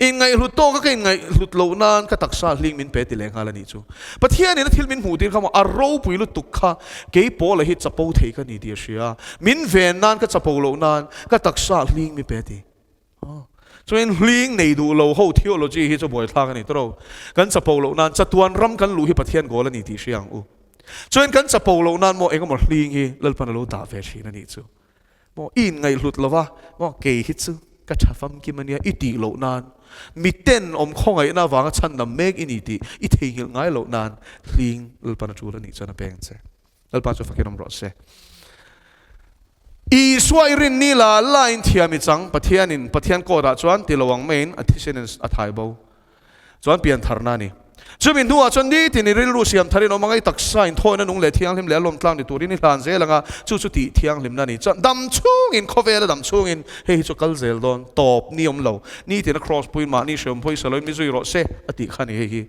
Inngaihhlut tawk a ka inngaihhlut loh nan ka taksa hling min pe ti leh nghal a nih chu. Pathianin a thil min hmuh tir kha maw a ropui lutuk kha kei Paula hi chapo thei ka ni tih a hria. Min ven nan ka chapo loh nan ka taksa hling min pe ti. Chuan hling nei duh lo ho theology hi chu buaithlak a ni tawh lo. Kan chapo loh nan chatuan ram kan luh hi Pathian goal a ni tih hria ang u. Chuan kan chapo loh nan maw engemaw hling hi Lalpan a lo dah ve thin a nih chu. Maw i inngaihhlut lo va, maw kei hi chu ka tha famkim a nia i tih loh nan miten awm khawngaihna avanga chhandam mek i ni tih i theihnghilh ngai loh nan hling Lalpan a tul a nih chuan a peng che. Lalpa chu fakin awm rawh se. Isua i rin ni la lain thiam i chang Pathianin Pathian court ah chuan ti lo ang maiin a thisen in a thai bo. Chuan pian tharna a ni. Chumi hnuah chuan nitin i rilru siam tharin awm anga i taksa in thawina nung leh thianghlim leh a lawm tlang ni turin i hlan zel anga chu chu tih thianghlimna a ni. Chuan dam chhungin khawvela dam chhungin hei hi chu kal zel dawn tawp ni awm lo. Nitin a cross puiin mahni hreawm pawh i sa loin mi zui rawh se a tih kha a ni hei hi.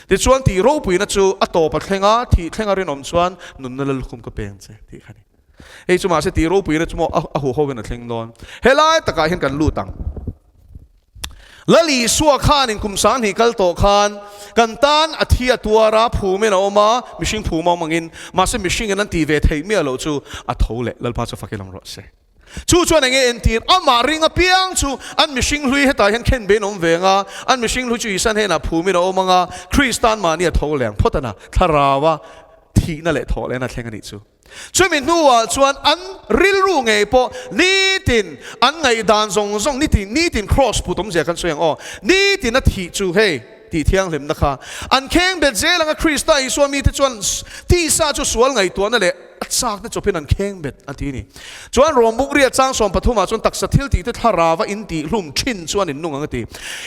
Tichuan tih ropuina chu a tawp a thleng a, thih thleng a rinawm chuan nunna lallukhum ka peng che tih kha a ni. Hei chu mahse tih ropuina chu maw a huhawin a thleng dawn. Helai takah hian kan lut ang. Lal Isua khanin kum 2000 kal tawh khan kan tan a thi a tuar a, phumin a awm a, mihring phum a awm angin, mahse mihringin an tih ve theih miah loh chu a tho leh Lalpa chu fakin awm rawh se. Chu chuan enge entir? Amah ring apiang chu an mihring hlui hetah hian khen bein awm ve ang a, an mihring hlui chu Isan hnenah phumin a awm ang a, Kristan mahni a tho leng phawt a na, Thlarau-a thihna leh thawh lehna thleng a nih chu. Chumi hnuah chuan an rilru ngei pawh nitin an ngaihdan zawng zawng nitin nitin cross put awmzia kan sawi ang aw, nitin a thih chu hei tih thianghlimna kha an kheng bet zel ang a, Krista Isua mite chuan tisa chu sual ngaihtuahna leh A chakna chawpin an kheng bet a ti a ni. Chuan Rom buk riat chang 13 ah chuan taksa thil tih te thlarau a in tih hlum thin chuan in nung ang a ti.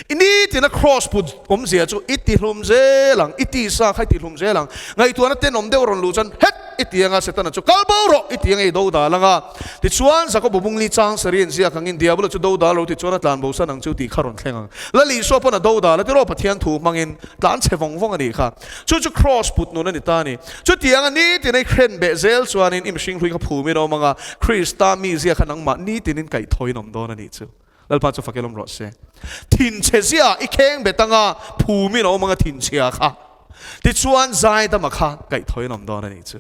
I nitin a cross put awmzia chu i ti hlum zel ang, i tisa kha i ti hlum zel ang. Ngaihtuahna tenawm deuh rawn luh chuan het i ti anga Setana chu kal bo rawh i ti anga i do dal anga. Tichuan Jakob bungli chang sarih in ziak angin Diabolo chu do dal lo ti chuan a tlan bo san ang chu tih kha rawn thleng ang. Lal Isua pawn a do dal a ti rawh Pathian thu hmangin tlan chhe vawng vawng a nih kha. Chu chu Kraws put nun a ni ta a ni. Chutianga nitin ei khren beh zel chuanin i mihring hlui kha phumin a awm ang a, Krista mizia kha nangmah nitinin kaihthawin awm dawn a nih chu. Lalpa chu fakel awm rawh se. Thinchhe zia i kheng bet anga phumin a awm ang a thinchhia kha. Tichuan zaidama kha kaihthawin awm dawn a nih chu.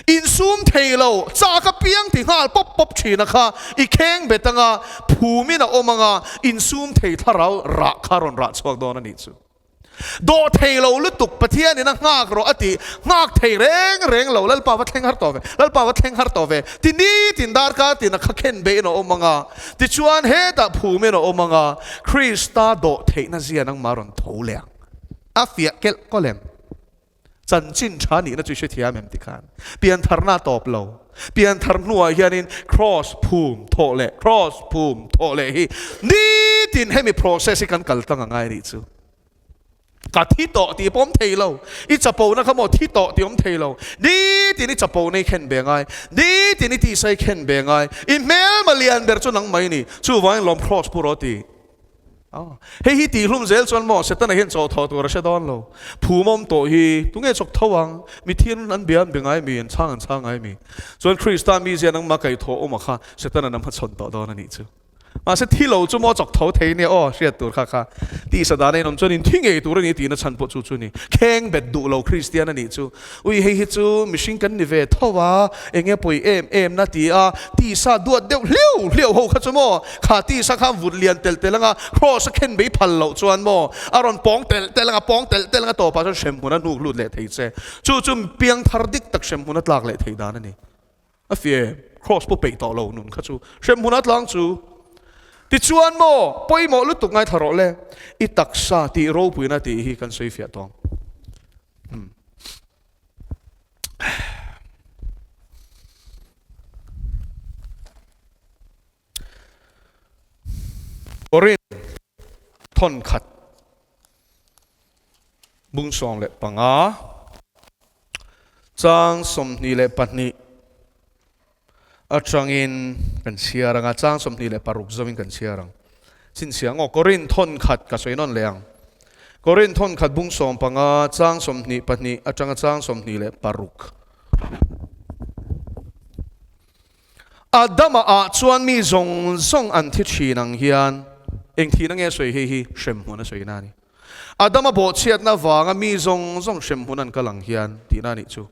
Insum thei lo, chak apiang ti nghal pawp pawp thina kha i kheng bet anga phumin a awm ang a, insum thei thlarau rah kha rawn rah chhuak dawn a nih chu. Dawh thei lo lutuk Pathianin a nghak rawh a tih, nghak thei reng reng lo, Lalpa va thleng har tawh ve, Lalpa va thleng har tawh ve, ti nitin darkar tin a kha khen beihin a awm ang a, tichuan hetah phumin a awm ang a, Krista dawh theihna zia nangmah rawn tho leh ang. A fiah kelh kawlh em? Chanchin tha nihna chu i hrethiam em tikhan piantharna a tawp lo. Pianthar hnuah hianin cross phum thawh leh cross phum thawh leh hi nitin hemi process hi kan kal tlang a ngai anih chu. Ka thi tawh tih pawh awm thei lo. I chapona kha maw thi tawh tih awm thei lo. Nitin i chapona i khen ve ngai. Nitin i tisa i khen ve ngai. I hmelma lian ber chu nangmah i ni. Chuvangin lawm cross pu rawh ti. Hei hi tihhlum zel chuan maw Setana hian chaw thaw tur a hre dawn lo. Phum awm tawh hi tunge chawk tho ang? Mithian an bia an be ngai mi, an chhang an chhang ngai mi. Chuan Krista mizia nangmah kaihthawh awm a kha Setana nam hmachhawn tawh dawn a nih chu. Mahse thi lo chu maw chawk tho thei nia aw hriat tur kha kha tisa dan a inawm chuan in thi ngei tur a ni tihna chhan pawh chu chu ni. Kheng bet duh lo Kristian a nih chu. Ui hei hi chu mihring kan ni ve tho a, enge pawi em em na ti a, tisa duat deuh hliau hliau ho kha chu maw, kha tisa kha vut lian telh telh anga cross a khen bei phal loh chuan maw, a rawn pawng telh telh anga pawng telh telh anga tawpah chuan hremhmun a hnuk lut leh thei che. Chu chu piangthar dik tak hremhmun a tlak leh thei dan a ni. A fie cross pawh peih tawh lo nun kha chu hremhmun a tlang chu. Tichuan maw pawimawh lutuk ngaithla rawh le, i taksa tih ropuina tih hi kan sawi fiah tawng. Korin thawn khat bung 15 chang 22 atangin kan chhiar ang a, chang 26 zawin kan chhiar ang. Chhinchhiah ang aw, Korin thawn khat ka sawi nawn leh ang. Korin thawn khat bung 15 chang 22 atanga chang 26. Adama ah chuan mi zawng zawng an thi thin ang hian eng thihna nge a sawi hei hi hremhmun a sawi na a ni. Adama bawhchhiatna avanga mi zawng zawng hremhmun an kal ang hian tihna a nih chu.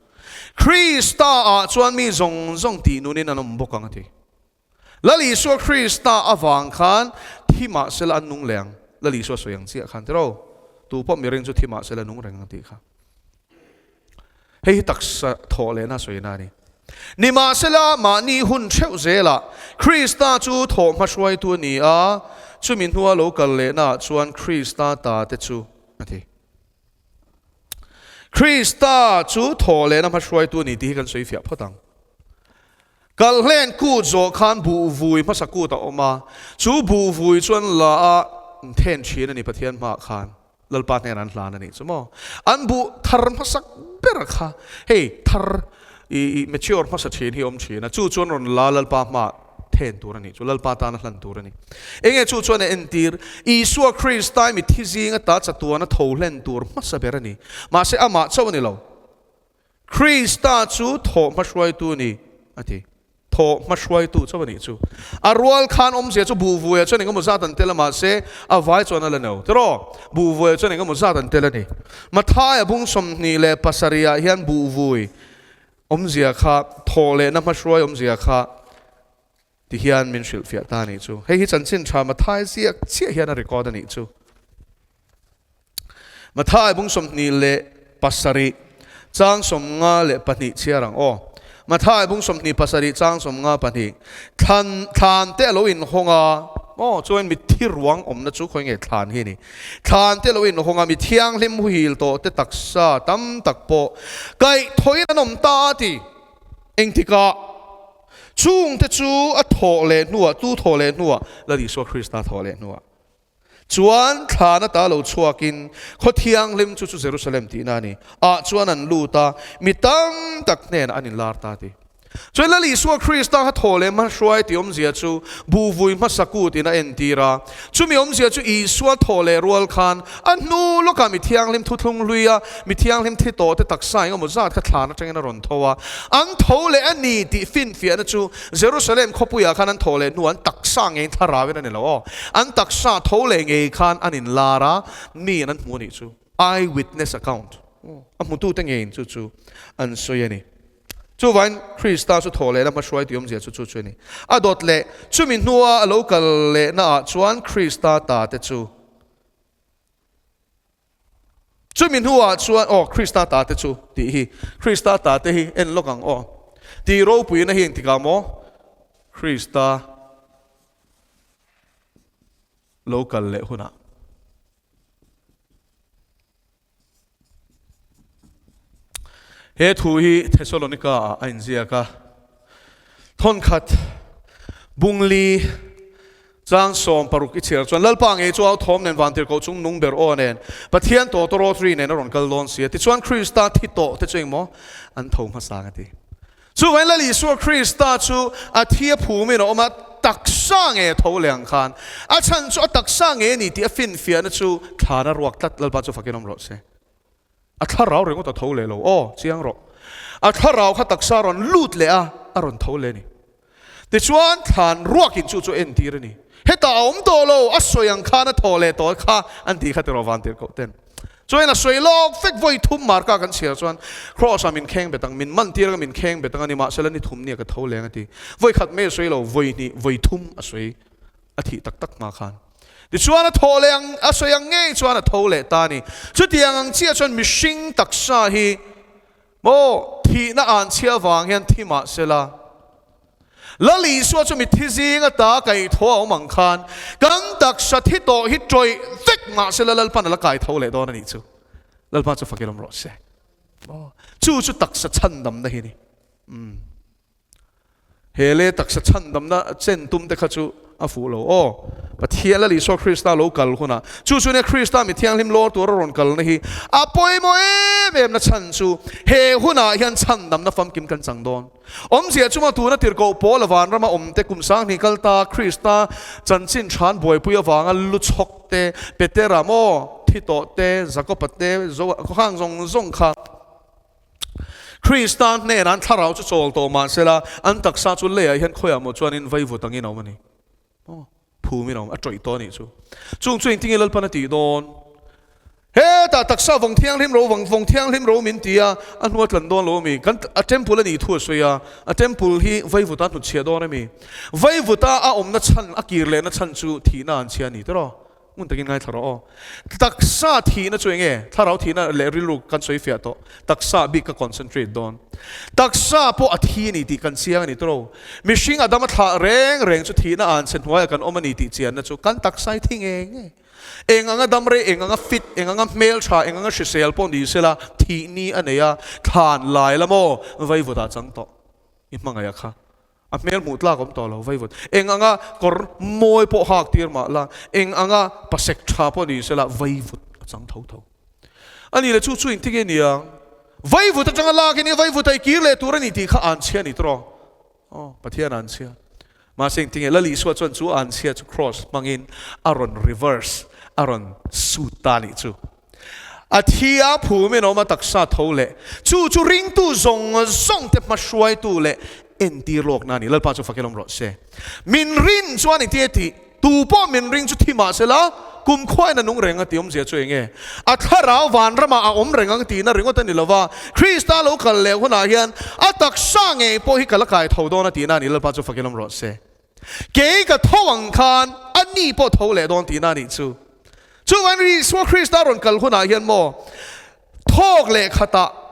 Krista ah chuan mi zawng zawng tih nunin an awm bawk ang a ti. Lal Isua Krista avang khan thi mah sela an nung leh ang. Lal Isua sawi ang chiah khan tiraw? Tu pawh miring chu thi mah sela nung reng ang tih kha. Hei hi taksa thawh lehna sawina a ni. Nimahsela, mahni hun theuh zelah Krista chu thawh hmahruaitu a ni a, chumi hnua lo kal lehnaah chuan Krista ta te chu a ti. Krista chu thawh lehna hmahruaitu a ni tih hi kan sawi fiah phawt ang. Kalhlen kut zawh khan buh vui hmasa kut a awm a, chu buh vui chuan la a then thin a ni Pathian hmaah khan. Lalpa hnenah an hlan a nih chu maw? An buh thar hmasak ber kha hei thar i mature hmasa thin hi awm thin a, chu chuan rawn la Lalpa hmaah then tur a nih chu, Lalpa tana hlan tur a ni. Enge chu chuan a entir? Isua Krista i mitthi zinga ta chatuana tho hlen tur hmasa ber a ni. Mahse amah chauh a ni lo. Krista chu thawh hmahruaitu a ni, a ti. Thawh hmahruaitu chauh a nih chu. A rual khan awmzia chu buhvuia chuan engemaw zat an tel a, mahse a vai chuan a la no. Tiraw? Buhvuia chuan engemaw zat an tel a ni. Mathaia bung 27 ah hian buhvui awmzia kha, thawh lehna hmahruai awmzia kha ti hian min hrilhfiah ta a nih chu. Hei hi chanchin tha Mathai ziak chiah hian a record a nih chu. Mathai bung 27 chang 52 chhiar ang aw. Mathai bung 27 chang 52 Thlan thlan te a lo inhawng a, aw chuan mitthi ruang awmna chu khawi nge thlan hi a ni. Thlan te a lo inhawng a, mi thianghlim huhil tawh te taksa tam tak pawh kaihthawhin an awm ta a ti. Engtikah chungte chu a thawh leh hnuah, tu thawh leh hnuah? Lal Isua Krista thawh leh hnuah. Chuan thlan ata lo chhuakin khaw thianghlim chu chu Jerusalem tihna a ni, ah chuan an lut a, mi tam tak hnenah an inlar ta a ti. Chuan Lal Isua Krista kha thaw leh hmahruai tih awmzia chu buhvui hmasa kutin a entir a, chumi awmzia chu Isua thaw leh rual khan a hnu lawkah mi thianghlim thuthlung hlui a, mi thianghlim thi tawh te taksa engemaw zat kha thlan atangin a rawn tho a, an tho leh a ni tih finfiahna chu Jerusalem khawpuiah khan an thaw leh hnu an taksa ngeiin thlarauin a ni lo aw. An taksa tho leh ngei khan an inlar a, mi in an hmu a nih chu. Eye witness account, a hmutute ngeiin chu chu an sawi a ni. Chuvain Krista chu thaw lehna hmahruai tih awmzia chu chu chu a ni. A dawt leh chumi hnua a lo kal lehnaah chuan Krista ta te chu. Chumi hnuah chuan, aw, Krista ta te chu tih hi, Krista ta te hi en lawk ang aw. Tih ropuina hi engtikah maw Krista lo kal leh hunah. He thu hi Thesalonika ah a inziak a, thawnkhat bungli chang 16 i chhiar chuan Lalpa ngei chu au thawm nen vantirhkoh chung nung ber aw nen Pathian tawtawrawtri nen a rawn kal dawn si a, tichuan Krista thi tawh te chu engmaw an tho hmasa ang a ti. Chuvangin Lal Isua Krista chu a thi a phumin a awm a, taksa nge a tho leh ang khan a chhan chu a taksa nge a ni tih a finfiahna chu thlan a ruak tlat Lalpa chu fakin awm rawh se. A thlarau ringawt a tho leh lo. Aw, chiang rawh. A thlarau kha taksa rawn lut leh a, a rawn tho leh a ni. Tichuan, thlan ruakin chu chu entir a ni. Hetah a awm tawh lo, a sawi ang khan a thaw leh tawh kha an tih kha tiraw vantirhkoh ten. Chuan a sawi lawk vek vawi thum marka kan chhiar chuan Kraws ah min kheng bet ang, min man tir ang a min kheng bet ang a ni, mahsela ni thum nia ka tho leng a ti. Vawi khat mai a sawi lo, vawi hnih, vawi thum a sawi a thih tak tak hma khan. Tichuan a thawh leh ang, a sawi ang ngei chuan a tho leh ta a ni. Chutiang ang chiah chuan mihring taksa hi maw thihna an chhia vang hian thi mah sela, Lal Isua chu mitthi zing ata kaih tho a awm ang khan kan taksa thi tawh hi tawih vek mah sela Lalpan a la kai tho leh dawn a nih chu. Lalpa chu fakil awm rawh se. Chu chu taksa chhandamna hi a ni. He le taksa chhandamna chen tum te kha chu a fuh lo. Aw, Pathian Lal Isua Krista lo kal hunah chu chu nia Krista mi thianghlim lawr tur a rawn kalna hi a pawimawh em em na chhan chu he hunah hian chhandamna famkim kan chang dawn. Awmzia chunga tuna tirhkoh pawl a vanrama awm te kum 2000 kal ta Krista chanchin than buaipui avanga lu chhawk te, Petera maw thi tawh te, Jakoba te, Zoa khang zawng zawng kha Krista hnenah an thlarau chu chawl tawh mah sela, an taksa chu leiah hian khawiah maw chuanin vaivut angin a awm a ni. Aw, phumin a awm, a tawih tawh a nih chu. Chung chu engtinge Lalpan a tih dawn? Hetah taksa vawng thianghlim ro vang vawng thianghlim ro min ti a, a hnu a tlan dawn lo ami? Kan a temple a nih thu a sawi a, a temple hi vaivuta hnutchhiah dawn ami? Vaivuta a awmna chhan a kir lehna chhan chu thihna an chhia a ni tiraw? Ngun takin ngaithla rawh aw. Taksa thihna chu enge? Thlarau thihna leh rilru kan sawi fiah tawh. Taksa bik ka concentrate dawn. Taksa pawh a thi a ni tih kan chiang a ni tiraw? Mihring a dam a thlah reng reng chu thihna an chhe hnuaiah kan awm a ni tih chianna chu kan taksa hi thi ngei ngei. Eng anga dam rei, eng anga fit, eng anga hmel tha, eng anga hrisel pawh ni sela thih ni a nei a, thlan lai la maw vaivut ah chang tawh i hmangaih a kha. A hmel hmuh tlak awm tawh lo vaivut. Eng anga kawr mawi pawh hak tir mah la, eng anga pasek tha pawh ni sela vaivut a chang tho tho. A nih le chu chu engtin nge niang? Vaivut atanga lak in i vaivut a i kir leh tur a ni tih kha an chhia a ni tawh. Aw, Pathian an chhia. Mahse engtin nge Lal Isua chuan chu an chhia chu cross hmangin a rawn reverse, a rawn suit ta a nih chu. A thi a phumin a awm a taksa tho leh chu chu ringtu zawng zawng te hmahruaitu leh entir lawkna a ni. Lalpa chu fakin awm rawh se. Min rin chuan engtin nge tih? Tu pawh min ring chu thi mah sela kumkhuain a nung reng a tih awmzia chu eng nge? A thlarau vanramah a awm reng ang tihna ringawt a ni lova, Krista lo kal leh hunah hian a taksa ngei pawh hi ka la kai tho dawn a tihna a ni. Lalpa chu fakin awm rawh se. Kei ka tho ang khan a ni pawh tho leh dawn tihna a nih chu. Chuvangin Isua Krista rawn kal hunah hian maw thawk leh khatah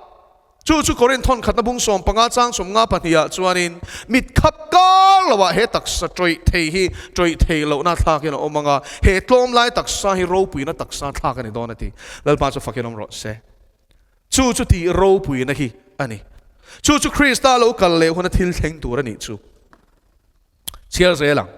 Chu chu Korinth thawn khatna bung 15 chang 50 pahnih ah chuanin mit khap kar lo ah he taksa tawih thei hi tawih thei lohna thlak hian a awm ang a, he tlawm lai taksa hi ropuina taksa thlak a ni dawn a ti. Lalpa chu fakin awm rawh se. Chu chu tih ropuina hi a ni. Chu chu Krista lo kal leh huna thil thleng tur a nih chu. Chhiar zel ang.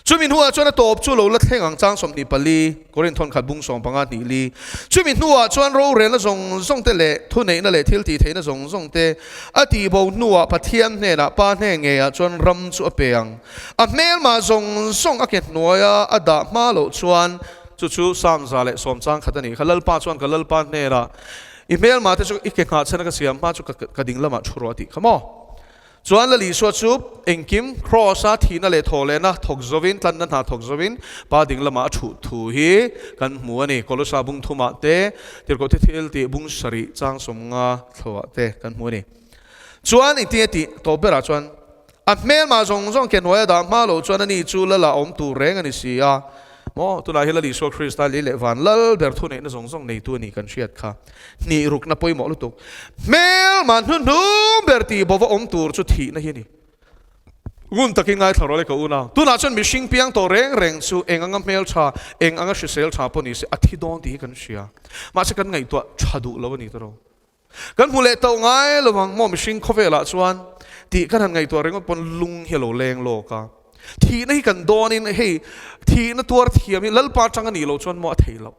Chumi hnuah chuan a tawp chu lo la thleng ang chang 24, Korinth thawn khat bung 15 hnih li. Chumi hnuah chuan rorelna zawng zawng te leh thuneihna leh thil tihtheihna zawng zawng te a tihbo hnuah Pathian hnenah Pa hnen ngeiah chuan ram chu a pe ang. A hmelmah zawng zawng a ke hnuaia a dah hma loh chuan chu chu Psalm 110 chang khat a nih kha. Lalpa chuan ka Lalpa hnenah i hmelmah te chu i ke nghah chhan a ka siam hma chu ka ding lamah thu rawh a tih kha maw? Chuan Lal Isua chu engkim Kraws-a thihna leh thawhlehna thawk zovin, tlanna hna thawk zovin Pa ding lamah a thuh thu hi kan hmu a ni. Kolosa bung thumah te, Tirhkoh thi thil tih bung sarih chang 50 thlohah te kan hmu a ni. Chuan engtin nge tih tawp berah chuan a hmelmah zawng zawng ke hnuaia dah hma loh chuan ani chu Lala awm tur reng a ni si a. Maw, tunah hi Lal Isua Krista lei leh van lal ber thuneihna zawng zawng neitu a nih kan hriat kha. Hnih rukna pawimawh lutuk. Hmelma hnuhnung ber tih bova awm tur chu thihna hi a ni. Ngun takin ngaithla rawh le ka unau. Tunah chuan mihring piang tawh reng reng chu eng anga hmel tha, eng anga hrisel tha pawh ni se a thi dawn tih hi kan hria. Mahse kan ngaihtuah tha duh lo a ni tawh. Kan hmu leh tauh ngai lo ang maw mihring khawvelah chuan tih kan han ngaihtuah ringawt pawn lung hi a lo leng lawk a. Thihna hi kan dawnin hei thihna tuar thiam hi Lalpa atang a nih loh chuan maw a theih loh.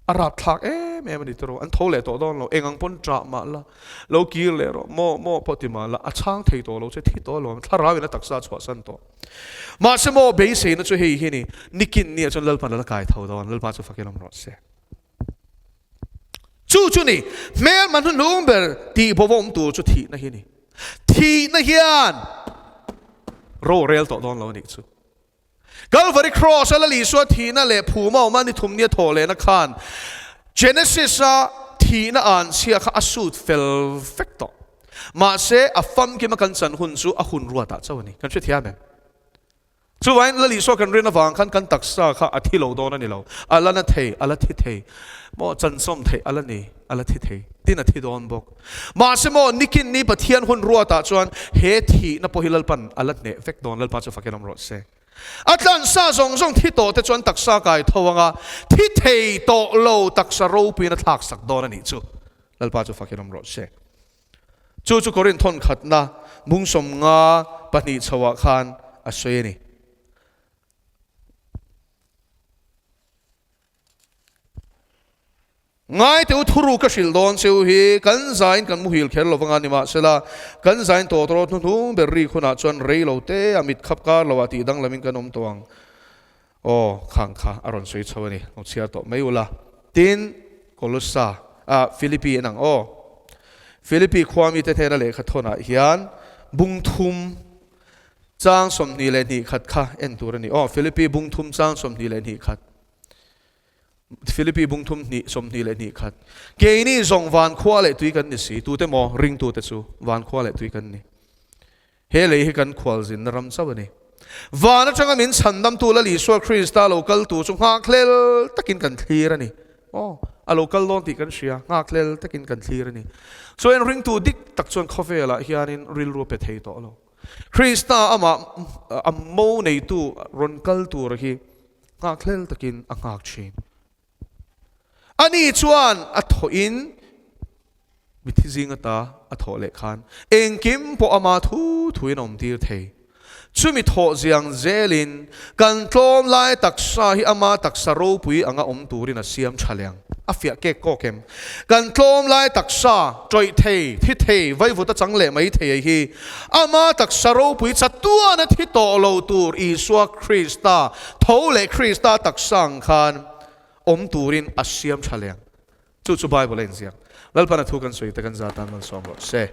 A rapthlak em em a ni tawh an tho leh tawh dawn lo eng ang pawn ṭah mah la lo kir leh rawh maw maw pawh ti mah la a chhang thei tawh lo che thi tawh lo thlarau in a taksa a chhuahsan tawh. Mahse maw beiseina chu hei hi a ni nikin ni ah chuan Lalpa la kai tho dawn Lalpa chu fakin awm rawh se. Chu chu ni, hmelma hnuhnung ber tih bawva awm tur chu thihna hi a ni. Thihna hian ro rel tawh dawn lo a nih chu. Calvary Cross a Lal Isua thihna leh phuma awma ni thum nia thawh lehna khan Genesis a thihna an chhia kha a sut fel vek tawh. Mahse a famkima kan chan hun chu a hun ruatah chauh a ni. Kan hrethiam em? Chuvain Lal Isua kan rin avang khan kan taksa kha a thi lo dawn a ni lo. A la na thei, a la thi thei. Maw chansawm theih a la ni, a la thi thei. Tin a thi dawn bawk. Mahse maw nikin ni Pathian hun ruatah chuan he thihna pawh hi Lalpan a la hneh vek dawn, Lalpa chu fakin awm rawh se. A tlansa zawng zawng thi tawh te chuan taksa kai tho anga thi thei tawh lo taksa ropuiin a thlaksak dawn a nih chu. Lalpa chu fakin awm rawh se. Chu chu Korinth thawn khatna bung 50 pahnih chhoah khan a sawi a ni. Ngaite u thuru ka hrilh dawn che u hi kan zain kan muhil kher lo vanga nimahsela kan zain tawh tawh hnuhnung ber rik hunah chuan rei lo te a mit khap kar loah tih danglamin kan awm tawh ang. Aw, khang kha a rawn sawi chho a ni. Lo chhiar tawh mai ula. Tin, Kolossa, ah, Philippi en ang aw. Philippi khua mite hnena lehkha thawnah hian bung thum chang 22 khat kha en tur a ni. Aw, Philippi bung thum chang 22 khat. Philippi bung thum hnih 22 khat. Keini zawng van khua leh tui kan ni si, tute maw ringtute chu van khua leh tui kan ni. He lei hi kan khualzinna ram chauh a ni. Van atanga min chhandamtu Lal Isua Krista lo kaltu chu nghakhlel takin kan thlir a ni. Aw, a lo kal dawn tih kan hria, nghakhlel takin kan thlir a ni. Chuan ringtu dik tak chuan khawvelah hianin rilru a pe thei tawh lo. Krista amah a mo neitu rawn kal tur hi nghakhlel takin a nghak thin. Ani chuan a thawhin mithi zing ata a thawh leh khan engkim pawh ama thu thuin a awmtir thei. Chumi thawh ziang zelin kan tlawm lai taksa hi ama taksa ropui anga awm turin a siam tha leh ang. A fiah kek kawk em? Kan tlawm lai taksa tawih thei, thi thei, vaivut a chang leh mai thei hi ama taksa ropui chatuan a thi tawh lo tur Isua Krista tho leh Krista taksa ang khan awm turin a siam tha leh ang. Chu chu Bible a inziak. Lalpan a thu kan sawi te kan za tan malsawm rawh se.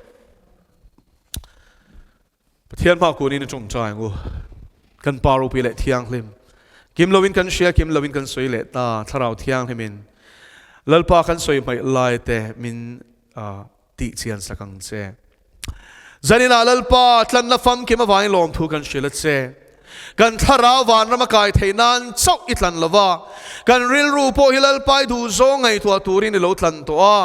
Pathian hma kunin i tawngtai ang u. Kan Pa ropui leh thianghlim. Kim loin kan hria, kim loin kan sawi leh ta. Thlarau thianghlimin Lalpa kan sawi hmaih lai te min tih chian sak ang che. Zaninah Lalpa tlanna famkim avangin lawmthu kan hrilh a che. Kan thlarau vanram a kai theih nan chauh i tlan lo va, kan rilru pawh hi Lalpa i duh zawng ngaihtuah turin i lo tlan tawh a.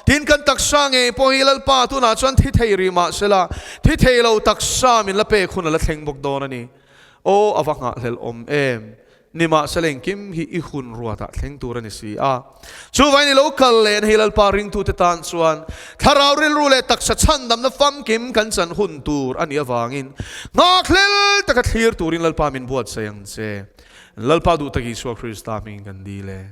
Tin, kan taksa ngei pawh hi Lalpa tunah chuan thi thei rih mah sela, thi thei lo taksa min la pek hun a la thleng bawk dawn a ni. Aw, a va nghahhlelh awm em! Nimahsela engkim hi i hun ruatah thleng tur a ni si a. Chuvain i lo kal leh hei Lalpa ringtute tan chuan thlarau rilru leh taksa chhandamna famkim kan chan hun tur a nih avangin nghakhlel taka thlir turin Lalpa min buatsaih ang che. Lalpa duh tak Isua Krista hmingin kan dil e.